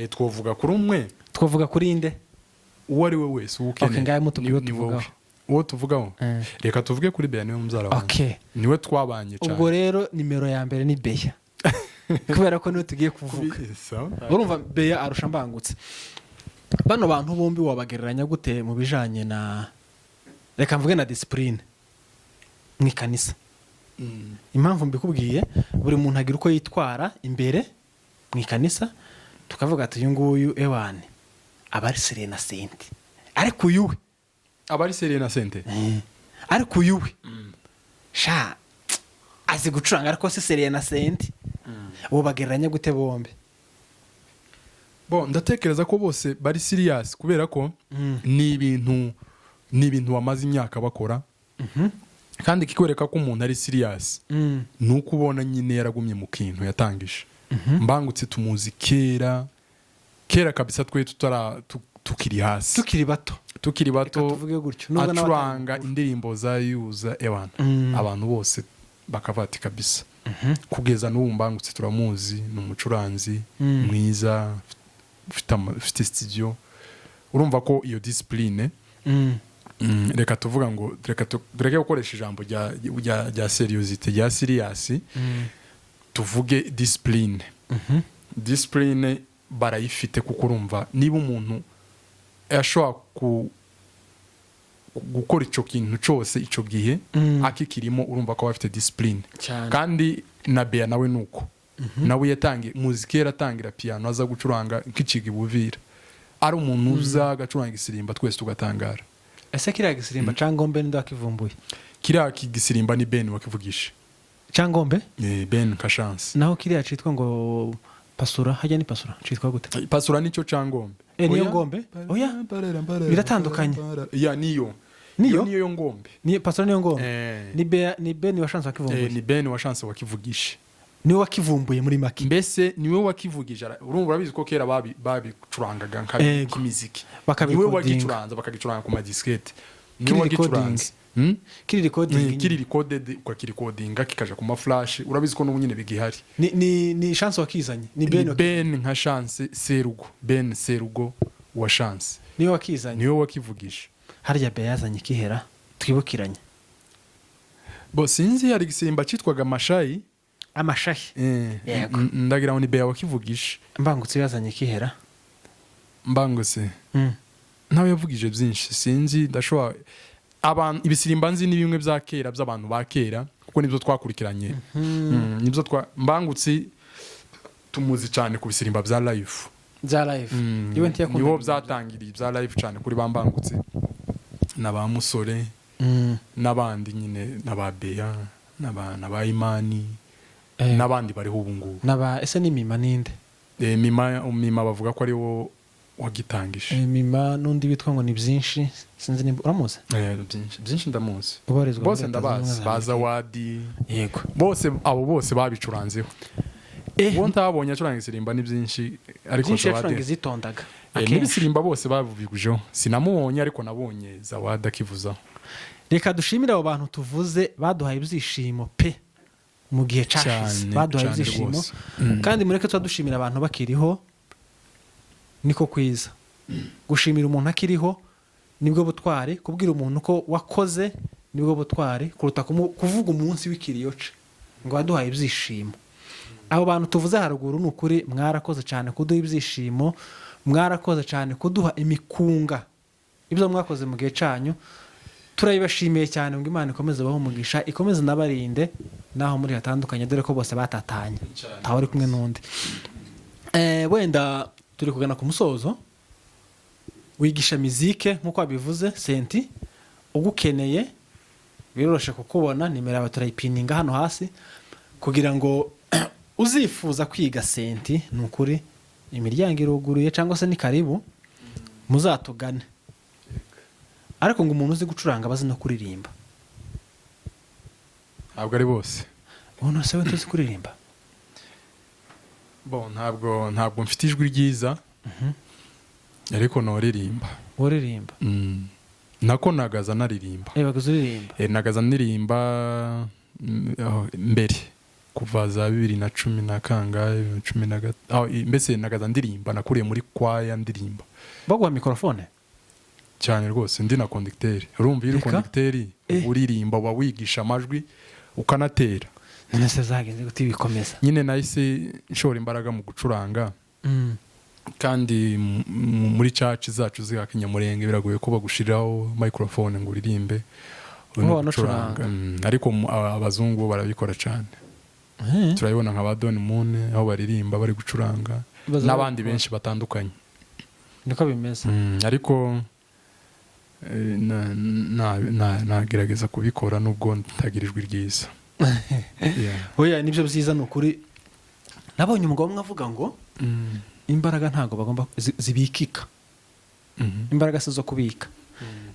S2: Twavuga kuri umwe.
S1: Twavuga kuri inde?
S2: Uwo ari we wese, uwo ukeneye.
S1: Okay, ngahe mutubwire uwo
S2: Ni wowe.
S1: tuvugaho.
S2: Uwo tuvugaho? Reka tuvuge kuri Beya, niwe mubyara wanjye. Niwe twabanye cyane.
S1: Ubwo rero nimero ya mbere ni Beya, kubera ko niwe tugiye kuvuga.
S2: Sawa.
S1: Urumva Beya arusha Mbangutse. Bano bantu bombi wabagereranya gute mu bijanye na, reka mvuge, na discipline mu ikanisa? Impamvu mbikubwiye, buri muntu agira uko yitwara imbere mu ikanisa, tukavuga ati uyu nguyu ewane aba ari sérieux na saint, ariko uyu we
S2: Aba ari sérieux na saint.
S1: Ariko uyu we sha azi gucuranga, ariko si sérieux na saint. Ubu bagereranya gute bombi?
S2: Bo, ndatekereza ko bose bari serious, kubera ko ni ibintu bamaze imyaka bakora, kandi kikwereka ko umuntu ari serious ni uko ubona nyine yaragumye mu kintu yatangije. Mbangutse tumuzi kera kera kabisa, twe tutara tukiri hasi.
S1: Tukiri bato.
S2: Tukiri
S1: Reka
S2: bato.
S1: tuvuge gutyo, nubwo n'abatari
S2: Acuranga
S1: bakuru.
S2: indirimbo za Yuza ewana, abantu bose bakavuga ati kabisa. Kugeza n'ubu Mbangutse turamuzi, ni umucuranzi mwiza, ufite studio. Urumva ko iyo discipline, reka tuvuga ngo reka tureke gukoresha ijambo rya sériosité, rya serious, tuvuge discipline. Discipline barayifite, kuko urumva niba umuntu ashobora gukora icyo kintu cyose icyo gihe akikirimo, urumva ko aba afite discipline.
S1: Cyane.
S2: Kandi na Bea nawe ni uko, nawe yatangiye muziki, yaratangira piano, aza gucuranga nk'ikiga ibuvira, ari umuntu uza agacuranga isirimba twese tugatangara.
S1: Ese kiriya gisirimba Cangombe ninde wakivumbuye?
S2: Kiriya gisirimba ni Ben wakivugisha.
S1: Cangombe?
S2: Ben Kashansi.
S1: Naho kiriya citwa ngo pasura, hajya ni pasura citwa gute?
S2: Pasura nicyo Cangombe.
S1: Niyo
S2: Oya.
S1: ngombe? Oya. Biratandukanye.
S2: Ya, niyo.
S1: Niyo?
S2: Iyo niyo yo ngombe.
S1: Ni pasura niyo ngombe?
S2: Eh.
S1: Ni Bea, ni Ben washanse wakivumbuye?
S2: Ni Ben washanse wakivugisha.
S1: Niwe wakivumbuye muri make.
S2: Mbese niwe wakivugije. Urumva, urabizi ko kera babicurangaga nk'imiziki. Niwe
S1: Bakabikodinga.
S2: wagicuranze, bakagicuranga ku madisikete, niwe
S1: Kiri
S2: wagicuranze.
S1: Kiri recording nyine.
S2: Kiri recorded, ukakirikodinga kikaja ku ma flash. Urabizi ko n'ubu nyine bigihari.
S1: Ni Chance wakizanye, ni Ben?
S2: Ni Ben nka Chance Serugo, Ben Serugo wa Chance.
S1: Niwe wakizanye.
S2: Niwe wakivugisha.
S1: Harya Bea yazanye ikihera, twibukiranye?
S2: Bo, sinzi, hari igisimba cyitwaga Mashayi.
S1: Amashahi. Yego.
S2: Ndagira ngo ni Bea wakivugisha.
S1: Mbangutse yazanye ikihera?
S2: Mbangutse nawe yavugije byinshi, sinzi, ndashobora abantu ibisirimba nzi ni bimwe bya kera by'abantu ba kera, kuko nibyo twakurikiranye. Nibyo twa Mbangutse tumuzi cyane ku bisirimba bya live.
S1: Bya live. Iwe ntiyakunda.
S2: Niho byatangiriye bya live cyane kuri ba Mbangutse na ba Musore n'abandi nyine, na ba Beya na ba Imani n'abandi bariho ubu ngubu.
S1: Naba ese ni Mima ninde?
S2: Mima, Mima bavuga ko ari wo wagitangije.
S1: Mima n'undi witwa ngo ni Byinshi, sinzi nimba uramuzi.
S2: Byinshi, Byinshi ndamuzi.
S1: Ubarizwa muri
S2: Bose
S1: Leta Zunze
S2: ndabazi.
S1: Ubumwe za
S2: Baza
S1: Amerika.
S2: Wadi.
S1: Yego.
S2: Bose, abo bose babicuranzeho. Uwo ntabonye acuranga isirimba ni Byinshi, ariko
S1: Byinshi
S2: Zawadi
S1: yacuranga izitondaga akenshi.
S2: N'ibisirimba bose babivugijeho. Sinamubonye, ariko nabonye Zawadi akivuzaho.
S1: Reka dushimire abo bantu tuvuze baduhaye ibyishimo pe mu gihe cyashize.
S2: Cyane,
S1: Baduhaye
S2: cyane
S1: ibyishimo.
S2: rwose.
S1: Kandi mureke tuba dushimira abantu bakiriho, niko kwiza. Gushimira umuntu akiriho nibwo butwari, kubwira umuntu ko wakoze nibwo butwari kuruta kuvuga umunsi w'ikiriyo ce ngo waduhaye ibyishimo. Abo bantu tuvuze haruguru, ni ukuri mwarakoze cyane kuduha ibyishimo, mwarakoze cyane kuduha imikunga. Ibyo mwakoze mu gihe cyanyu turabibashimiye cyane, ngo Imana ikomeze ibahe umugisha, ikomeze inabarinde n'aho muri hatandukanye, dore ko bose batatanye, ntawe uri kumwe n'undi. Wenda turi kugana ku musozo. Wigisha mizike nk'uko wabivuze, senti ugukeneye biroroshe kukubona, nimero yawe turayipininga hano hasi kugira ngo uzifuza kwiga senti, ni ukuri imiryango iruguruye, cyangwa se ni karibu muzatugane. Ariko ngo umuntu uzi gucuranga aba azi no kuririmba.
S2: Ntabwo ari bose.
S1: Ubu se we tuzi kuririmba?
S2: Bo, ntabwo mfite ijwi ryiza, ariko noririmba.
S1: Uririmba?
S2: Nako nagaza naririmba.
S1: Baguze uririmba.
S2: Nagaza ndirimba aho, mbere kuva za 2010 na kangahe, 2010 aho, mbese nagaza ndirimba, nakuriye muri kwaya ndirimba.
S1: Baguha mikorofone?
S2: Cyane rwose, ndi na conducteur. Urumva iyo uri
S1: Reka.
S2: conducteur, uririmba, uba wigisha amajwi, ukanatera.
S1: None se zagenze gute bikomeza?
S2: Nyine nahise nshora imbaraga mu gucuranga, kandi muri church zacu za Kinyamurenge biragoye ko bagushiriraho microphone ngo uririmbe uri no
S1: Ngo
S2: gucuranga.
S1: wanacuranga.
S2: Ariko abazungu bo barabikora cyane. Turabibona nka ba Don Moon, aho baririmba bari gucuranga,
S1: Baza
S2: n'abandi
S1: babikora.
S2: benshi batandukanye.
S1: Niko bimeze.
S2: Ariko nagerageza kubikora nubwo ntagira ijwi ryiza. Yeah.
S1: Oya, nibyo byiza, ni ukuri. Nabonye umugabo umwe avuga ngo imbaraga ntabwo bagomba zibikika. Imbaraga si zo kubika,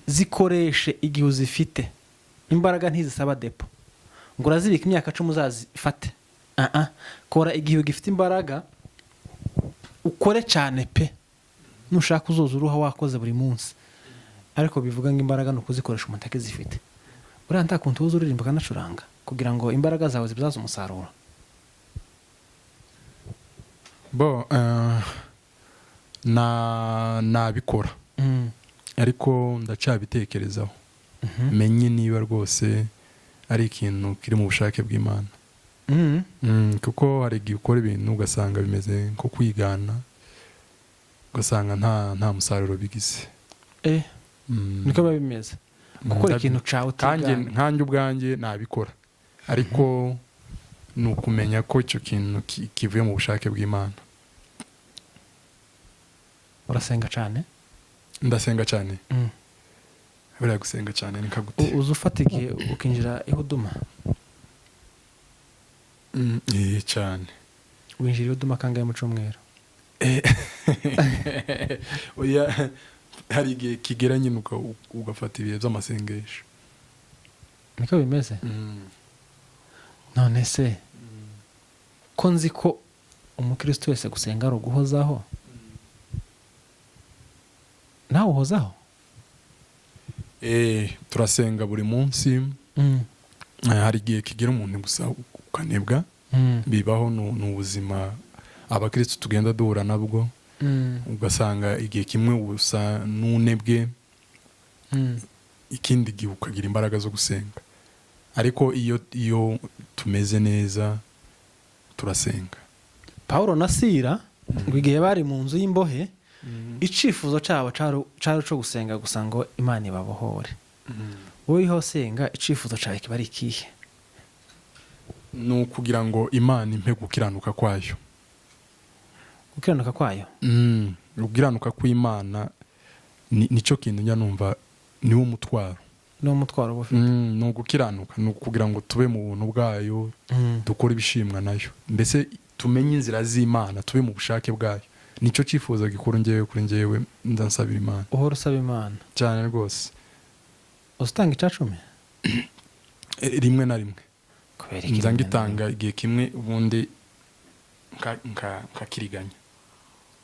S1: zikoreshe igihe uzifite. Imbaraga ntizisaba depo ngo urazibika imyaka 10 uzazifate. Ah ah, kora igihe ugifite imbaraga, ukore cyane pe. Nushaka uzoza uruha wakoze buri munsi, ariko bivuga ngo imbaraga ni ukuzikoresha umuntu akizifite. Uriya nta kuntu uza uririmba ukanacuranga kugira ngo imbaraga zawe zibyaze umusaruro?
S2: Bo, na nabikora, ariko ndacyabitekerezaho, menye niba rwose ari ikintu kiri mu bushake bw'Imana. Kuko hari igihe ukora ibintu ugasanga bimeze nko kwigana, ugasanga nta musaruro bigize.
S1: Niko biba bimeze, gukora ikintu cawe
S2: Nkanjye,
S1: utigana.
S2: nkanjye ubwanjye nabikora, ariko ni ukumenya ko icyo kintu kivuye mu bushake bw'Imana.
S1: Urasenga cyane?
S2: Ndasenga cyane. Buriya gusenga cyane ni kagute?
S1: Uza ufata igihe ukinjira ihuduma?
S2: Cyane.
S1: Winjira ihuduma kangahe mu cyumweru?
S2: Oya, hari igihe kigera nyine ugafata ibihe by'amasengesho.
S1: Niko bimeze. None se ko nzi ko umukristo wese gusenga ari uguhozaho, nawe uhozaho?
S2: Turasenga buri munsi. Hari igihe kigera umuntu gusa ukanebwa. Bibaho, ni ubuzima abakristo tugenda duhura nabwo, ugasanga igihe kimwe usa n'unebwe, ikindi gihe ukagira imbaraga zo gusenga. Ariko iyo tumeze neza turasenga.
S1: Pawulo na Sira ngo igihe bari mu nzu y'imbohe, icifuzo cyabo cari ico gusenga gusa ngo Imana ibabohore. Wowe iyo usenga, icifuzo cyawe kiba ari ikihe?
S2: Ni ukugira ngo Imana impe gukiranuka kwayo.
S1: Gukiranuka kwayo?
S2: Gukiranuka kw'Imana nicyo kintu njya numva niwo mutwaro.
S1: Niwo mutwaro uba ufite?
S2: Ni ugukiranuka, ni ukugira ngo tube mu buntu bwayo, dukore ibishimwa nayo, mbese tumenye inzira z'Imana, tube mu bushake bwayo. Nicyo cyifuzo gikuru ngewe, kuri ngewe ndansabira Imana.
S1: Uhora usaba Imana?
S2: Cyane rwose.
S1: Uzitanga icacumi?
S2: Rimwe na rimwe.
S1: Kubera iki
S2: Nza
S1: rimwe na rimwe?
S2: ngitanga igihe kimwe, ubundi nkakiriganya.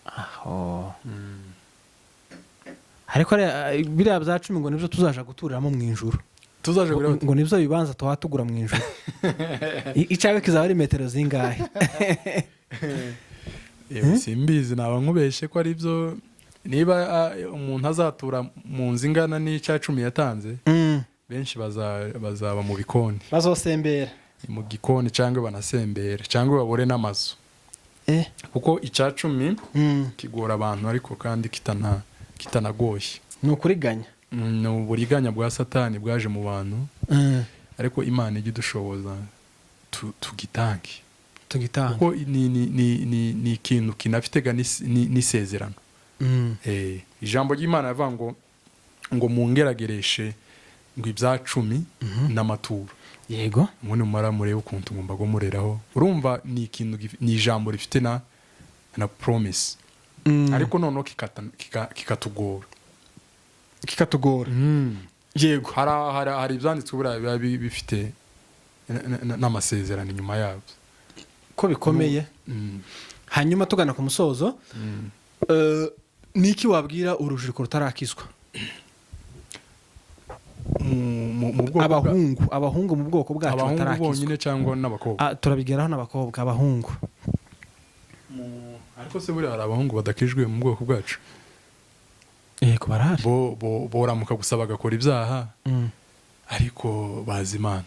S1: Aho ariko biriya bya cumi ngo nibyo tuzaja guturiramo mu ijuru.
S2: Tuzaje
S1: ngo
S2: kureba.
S1: Ngo nibyo bibanza tuba tugura mu ijuru. Icyawe kizaba ari metero zingahe?
S2: Yewe, simbizi, naba nkubeshe ko ari byo. Niba umuntu azatura mu nzu ingana n'icya cumi yatanze, benshi bazaba mu bikoni.
S1: Bazosembera.
S2: Mu gikoni, cyangwa banasembere, cyangwa babure n'amazu, kuko icya cumi kigora abantu, ariko kandi kitanagoye.
S1: Ni ukuriganya.
S2: Ni uburiganya bwa Satani bwaje mu bantu, ariko Imana ijya idushoboza tugitange.
S1: Tugitanga.
S2: Kuko ni ikintu kinafite ga n'isezerano. Ijambo ry'Imana rivuga ngo mungeragereshe ngo ibya cumi n'amaturo, ngo nimumara murebe ukuntu ngomba kumureraho. Urumva ni ikintu ni ijambo rifite na promise, ariko noneho kikatugora.
S1: Kikatugora, yego.
S2: Hari ibyanditswe buriya biba bifite n'amasezerano inyuma yabyo.
S1: Ko bikomeye. Hanyuma tugana ku musozo, ni iki wabwira urubyiruko rutarakizwa?
S2: Mu bwoko
S1: Abahungu mu bwoko bwacu
S2: abahungu
S1: batarakizwa.
S2: bonyine cyangwa n'abakobwa?
S1: Ah, turabigeraho n'abakobwa, abahungu.
S2: Ariko se buriya hari abahungu badakijwe mu bwoko bwacu?
S1: Yego, barahari.
S2: Bo boramuka gusa bagakora ibyaha, ariko bazi Imana.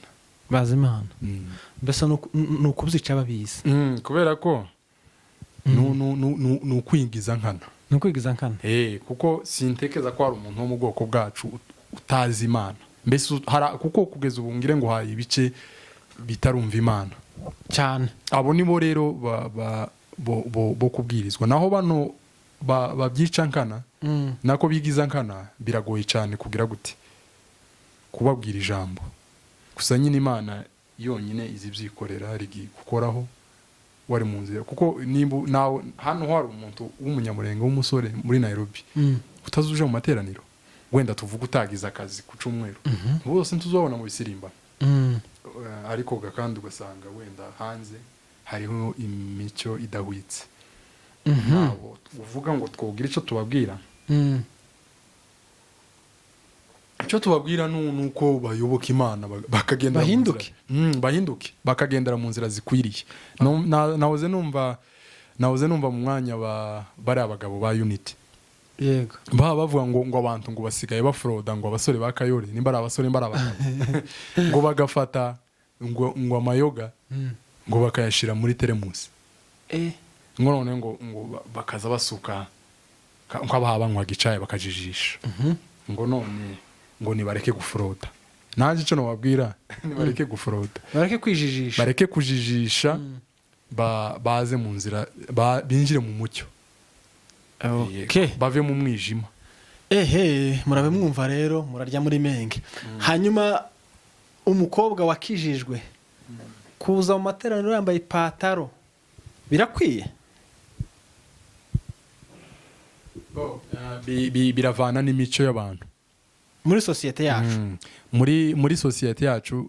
S1: Bazi Imana. Mbese ni ukubyica babizi.
S2: Kubera ko ni ukwigiza nkana.
S1: Ni ukwigiza nkana.
S2: Kuko sintekeza ko hari umuntu wo mu bwoko bwacu utazi Imana. Mbese kuko kugeza ubu ngire ngo hari ibice bitarumva Imana
S1: cyane.
S2: Abo nibo rero bo kubwirizwa. Naho bano babyica nkana, nako bigiza nkana, biragoye cyane kugira gute kubabwira ijambo. Gusa nyine Imana yonyine izi ibyikorera, gukoraho wari mu nzira. Kuko nimba nawe hano hari umuntu w'umunyamurenge w'umusore muri Nairobi utazuje mu materaniro, wenda tuvuge utagize akazi ku cyumweru, bose ntuzabona mu bisirimba. Ariko kandi ugasanga wenda hanze hariho imico idahwitse. Ntabwo uvuga ngo twubwire icyo tubabwira. Icyo tubabwira ni uko bayoboka Imana, bakagendera mu
S1: Bahinduke.
S2: Bahinduke, bakagendera mu nzira zikwiriye. Nahoze numva mu mwanya ba bari abagabo ba Unity baba bavuga ngo abantu ngo basigaye bafroda, ngo abasore ba Kayore, nimba ari abasore, nimba ari abagabo, ngo bagafata ngo amayoga, ngo bakayashyira muri teremusi, ngo none ngo bakaza basuka nko abaha banywaga icyayi bakajijisha, ngo none ngo nibareke gufroda. Nanjye icyo nababwira, nibareke gufroda.
S1: Bareke kwijijisha.
S2: Bareke kujijisha, baze mu nzira, binjire mu mucyo. Bave mu mwijima.
S1: Ehe, murabe mwumva rero, murarya muri menge. Hanyuma umukobwa wakijijwe kuza mu materaniro yambaye ipataro birakwiye?
S2: Biravana n'imico y'abantu
S1: muri sosiyete yacu.
S2: Muri sosiyete yacu,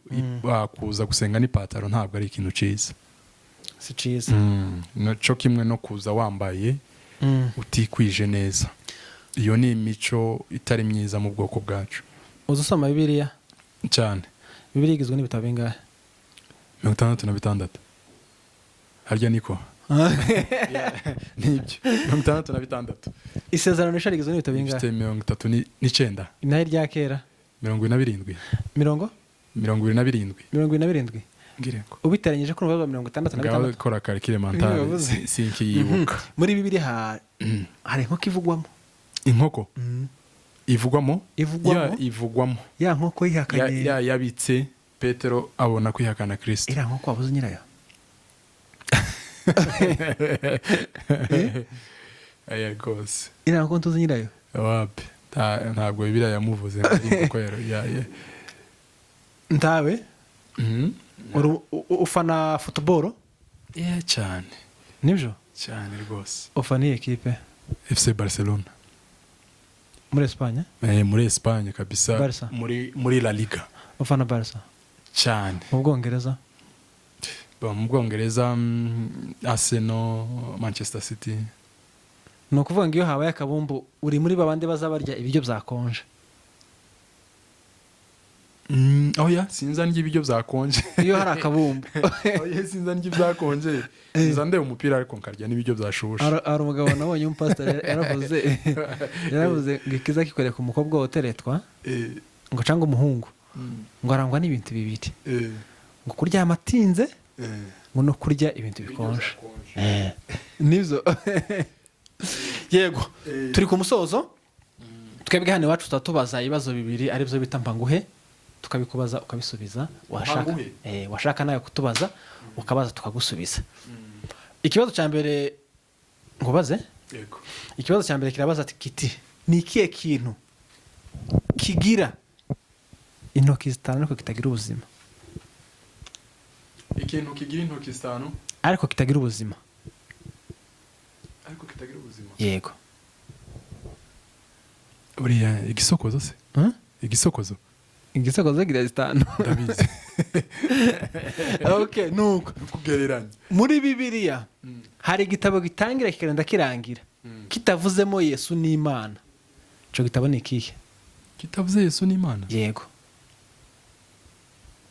S2: kuza gusenga n'ipataro ntabwo ari ikintu cyiza.
S1: Si cyiza.
S2: Cyo kimwe no kuza wambaye utikwije neza. Iyo ni imico itari myiza mu bwoko bwacu.
S1: Uzi usoma Bibiliya?
S2: Cyane.
S1: Bibiliya igizwe n'ibitabo bingahe?
S2: 66. Harya niko nibyo, 66.
S1: Isezerano rishya rigizwe n'ibitabo bingahe?
S2: Ifite 39.
S1: Naho irya kera?
S2: 27.
S1: Mirongo?
S2: 27.
S1: 27.
S2: Ngire ngo
S1: Ubiteranyije ko urubazo mirongo itandatu na
S2: ngaho
S1: bitandatu.
S2: kora calcul mental.
S1: Wavuze.
S2: Sinkiyibuka.
S1: Muri Bibiliya hari inkoko ivugwamo?
S2: Inkoko ivugwamo?
S1: Ivugwamo?
S2: Ya, ivugwamo.
S1: Ya nkoko yihakanye.
S2: Yabitse Petero abona kwihakana Kristo.
S1: Iriya nkoko wabuze nyirayo?
S2: Aya rwose.
S1: Iriya nkoko ntuzi nyirayo?
S2: Wapi. Ntabwo Bibiliya yamuvuze ngo inkoko
S1: Ntawe. Ufana football?
S2: Yeah, cyane.
S1: Nibyo?
S2: Cyane rwose.
S1: Ufana iyi ekipe?
S2: FC Barcelona.
S1: Muri Espagne?
S2: Muri Espagne kabisa.
S1: Barca.
S2: Muri La Liga.
S1: Ufana Barca?
S2: Cyane.
S1: Mu Bwongereza?
S2: Ba, mu Bwongereza, Arsenal, Manchester City.
S1: Ni ukuvuga ngo iyo habaye akabumbu uri muri babandi baza barya ibiryo byakonje?
S2: Oya, sinza ndya ibiryo byakonje.
S1: Iyo hari akabumbu.
S2: Oya, sinza ndya ibyakonje. Nza ndeba umupira ariko nkarya n'ibiryo byashushe.
S1: Hari umugabo nabonye w'umupasitori yaravuze ngo ikiza kikoreka umukobwa woteretwa, ngo cyangwa umuhungu, ngo arangwa n'ibintu bibiri, ngo kuryama atinze, ngo no kurya ibintu bikonje. Nibyo. Yego, turi ku musozo. Twebwe hano iwacu tuba tubaza ibibazo bibiri, aribyo bita mpanguhe, tukabikubaza ukabisubiza. Washaka
S2: Mpanguhe?
S1: Washaka nawe kutubaza ukabaza tukagusubiza. Ikibazo cya mbere nkubaze?
S2: Yego.
S1: Ikibazo cya mbere kirabaza ati kiti ni ikihe kintu kigira intoki zitanu ariko kitagira ubuzima?
S2: Ikintu kigira intoki zitanu
S1: ariko kitagira ubuzima.
S2: Ariko kitagira ubuzima.
S1: Yego.
S2: Buriya igisokozo se?
S1: Huh?
S2: Igisokozo.
S1: Igisokozo kigira zitanu.
S2: Ndabizi.
S1: Okay, nuko
S2: Kugereranya.
S1: Muri Bibiliya hari igitabo gitangira kikagenda kirangira kitavuzemo Yesu n'Imana. Icyo gitabo ni ikihe?
S2: Kitavuze Yesu n'Imana?
S1: Yego,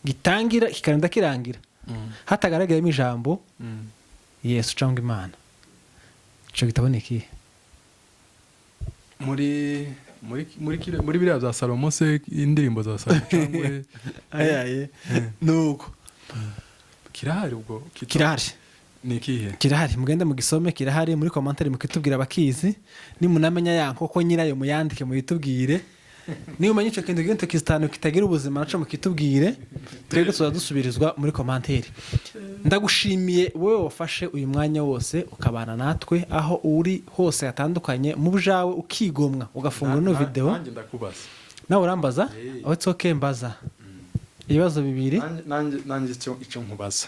S1: gitangira kikagenda kirangira hatagaragayemo ijambo Yesu cyangwa Imana. Icyo gitabo ni ikihe?
S2: Muri biriya bya Salomo se, Indirimbo za Salomo cyangwa?
S1: Ayaye, nuko.
S2: Kirahari ubwo?
S1: Kirahari.
S2: Ni ikihe?
S1: Kirahari, mugende mugisome, kirahari. Muri commentaire mukitubwira abakizi. Nimunamenya ya nkoko nyirayo muyandike muyitubwire. Niba umenya icyo kintu gito zitanu kitagira ubuzima, naco mukitubwire. Twebwe tuza dusubirizwa muri commentaire. Ndagushimiye wowe wafashe uyu mwanya wose ukabana natwe aho uri hose hatandukanye mu byawe, ukigomwa ugafungura ino video.
S2: Nanjye ndakubaza.
S1: Nawe urambaza?
S2: Eh.
S1: Oh, it's okay, mbaza ibibazo bibiri.
S2: Nanjye icyo nkubaza,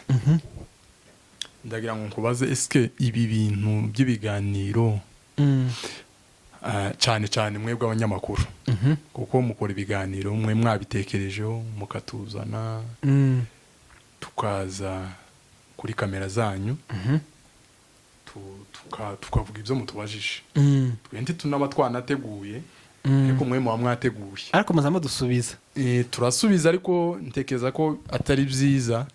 S2: ndagira ngo nkubaze: eske ibi bintu by'ibiganiro, cyane cyane mwebwe abanyamakuru, kuko mukora ibiganiro mwe mwabitekerejeho, mukatuzana, tukaza kuri kamera zanyu, tukavuga ibyo mutubajije, twe ntitunaba twanateguye, ariko mwe muba mwateguye.
S1: Ariko muza mudusubiza.
S2: Turasubiza, ariko ntekereza ko atari byiza,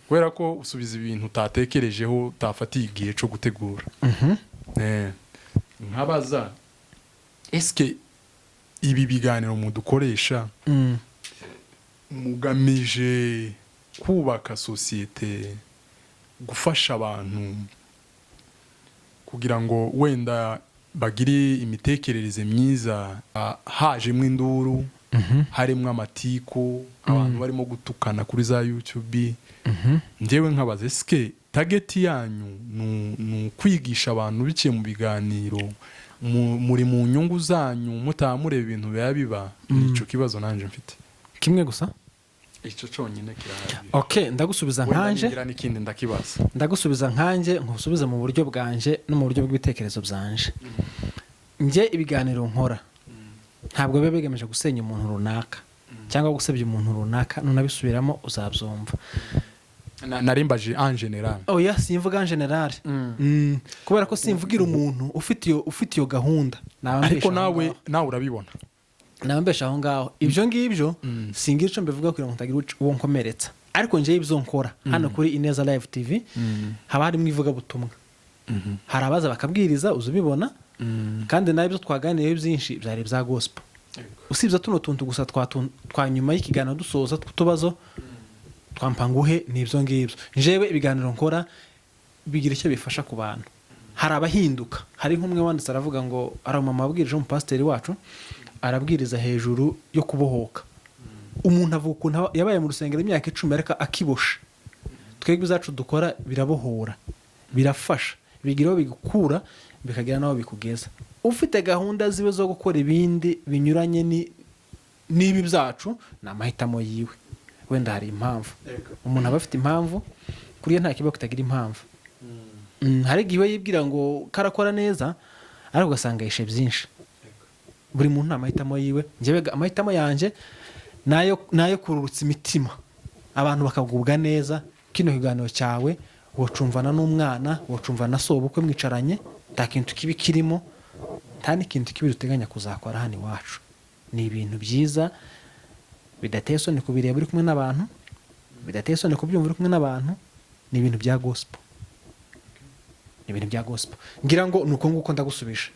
S2: kubera ko usubiza ibintu utatekerejeho, utafatiye igihe cyo gutegura. Nkabaza: eske ibi biganiro mudukoresha mugamije kubaka sosiyete, gufasha abantu kugira ngo wenda bagire imitekerereze myiza, hajemo induru, harimo amatiku, abantu barimo gutukana kuri za YouTube? Njyewe nkabaza: eske target yanyu ni ukwigisha abantu biciye mu biganiro, muri mu nyungu zanyu, mutaba mureba ibintu biba biba? Ni icyo kibazo nanjye mfite.
S1: Kimwe gusa?
S2: Icyo cyonyine kirahagije.
S1: Okay, ndagusubiza
S2: Wenda
S1: nkanje.
S2: ningira n'ikindi ndakibaza.
S1: Ndagusubiza nkanjye, nkusubiza mu buryo bwanje no mu buryo bw'ibitekerezo byanje. Njye ibiganiro nkora ntabwo biba bigamije gusenya umuntu runaka cyangwa gusebya umuntu runaka. Nunabisubiramo uzabyumva.
S2: Narimbaje en général.
S1: Oya, simvuga en général. Kubera ko simvugira umuntu ufite iyo gahunda. Naba
S2: Ariko
S1: mbesha aho
S2: nawe
S1: ngaho.
S2: Nawe urabibona.
S1: Naba mbesha aho ngaho. Ibyo ngibyo singira icyo mbivuga kugira ngo ntagira uwo nkomeretsa, ariko njyewe ibyo nkora hano kuri Ineza Live TV haba harimo ivugabutumwa. Hari abaza bakabwiriza, uza ubibona, kandi nawe ibyo twaganiriyeho byinshi byari ibya gospel, usibye tuno tuntu gusa twa nyuma y'ikiganiro dusoza tw'utubazo twampanguhe. Ni ibyo ngibyo. Njyewe ibiganiro nkora bigira icyo bifasha ku bantu. Hari abahinduka. Hari nk'umwe wanditse aravuga ngo ari umumama wabwirije, umupasiteri wacu, arabwiriza hejuru yo kubohoka. Umuntu avuga ukuntu yabaye mu rusengero imyaka 10 ariko akiboshe. Twebwe izacu dukora birabohora, birafasha, bigira aho bigukura bikagera n'aho bikugeza. Ufite gahunda ziwe zo gukora ibindi binyuranye n'ibi byacu, ni amahitamo yiwe. Wenda hari impamvu, umuntu aba afite impamvu. Kuri yo nta kibazo kitagira impamvu. Hari igihe we yibwira ngo karakora neza, ariko ugasanga yishe byinshi. Buri muntu ni amahitamo yiwe. Njyewe amahitamo yanjye nayo kururutsa imitima, abantu bakagubwa neza. Kino kiganiro cyawe wocumvana n'umwana, wocumvana na sobukwe mwicaranye. Nta kintu kibi kirimo, nta n'ikintu kibi duteganya kuzakora hano iwacu. Ni ibintu byiza bidateye isoni kubireba uri kumwe n'abantu, bidateye isoni kubyumva uri kumwe n'abantu. Ni ibintu bya gospel, ni ibintu bya gospel. Ngira ngo ni uko nguko ndagusubije.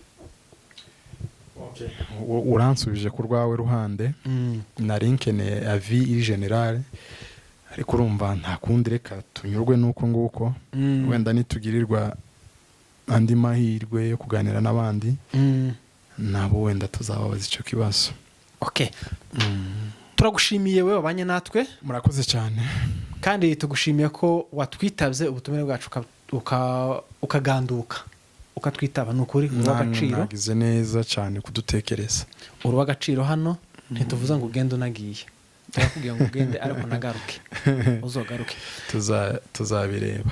S2: Uransubije ku rwawe ruhande. Nari nkeneye avis iri générale, ariko urumva nta kundi, reka tunyurwe n'uko nguko. Wenda nitugirirwa andi mahirwe yo kuganira n'abandi, nabo wenda tuzababaza icyo kibazo.
S1: Okay, turagushimiye wowe wabanye natwe.
S2: Murakoze cyane.
S1: Kandi tugushimiye ko watwitabye ubutumire bwacu, ukaganduka ukatwitaba. Ni ukuri uri
S2: Namwe
S1: uw'agaciro.
S2: mwagize neza cyane kudutekereza.
S1: Uri uw'agaciro. Hano ntituvuze ngo ugende unagiye, turakubwira ngo ugende ariko unagaruke, uzogaruke.
S2: Tuzabireba.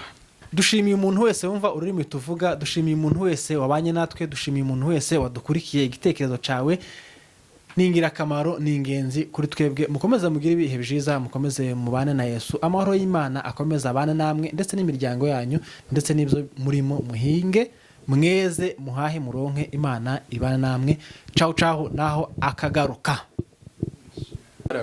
S1: Dushimiye umuntu wese wumva ururimi tuvuga, dushimiye umuntu wese wabanye natwe, dushimiye umuntu wese wadukurikiye. Igitekerezo cyawe Ni ingirakamaro, ni ingenzi kuri twebwe. Mukomeze mugire ibihe byiza, mukomeze mubane na Yesu. Amahoro y'Imana akomeze abane namwe ndetse n'imiryango yanyu ndetse n'ibyo murimo. Muhinge mweze, muhahe muronke. Imana ibane namwe. Cawu cawu, naho akagaruka.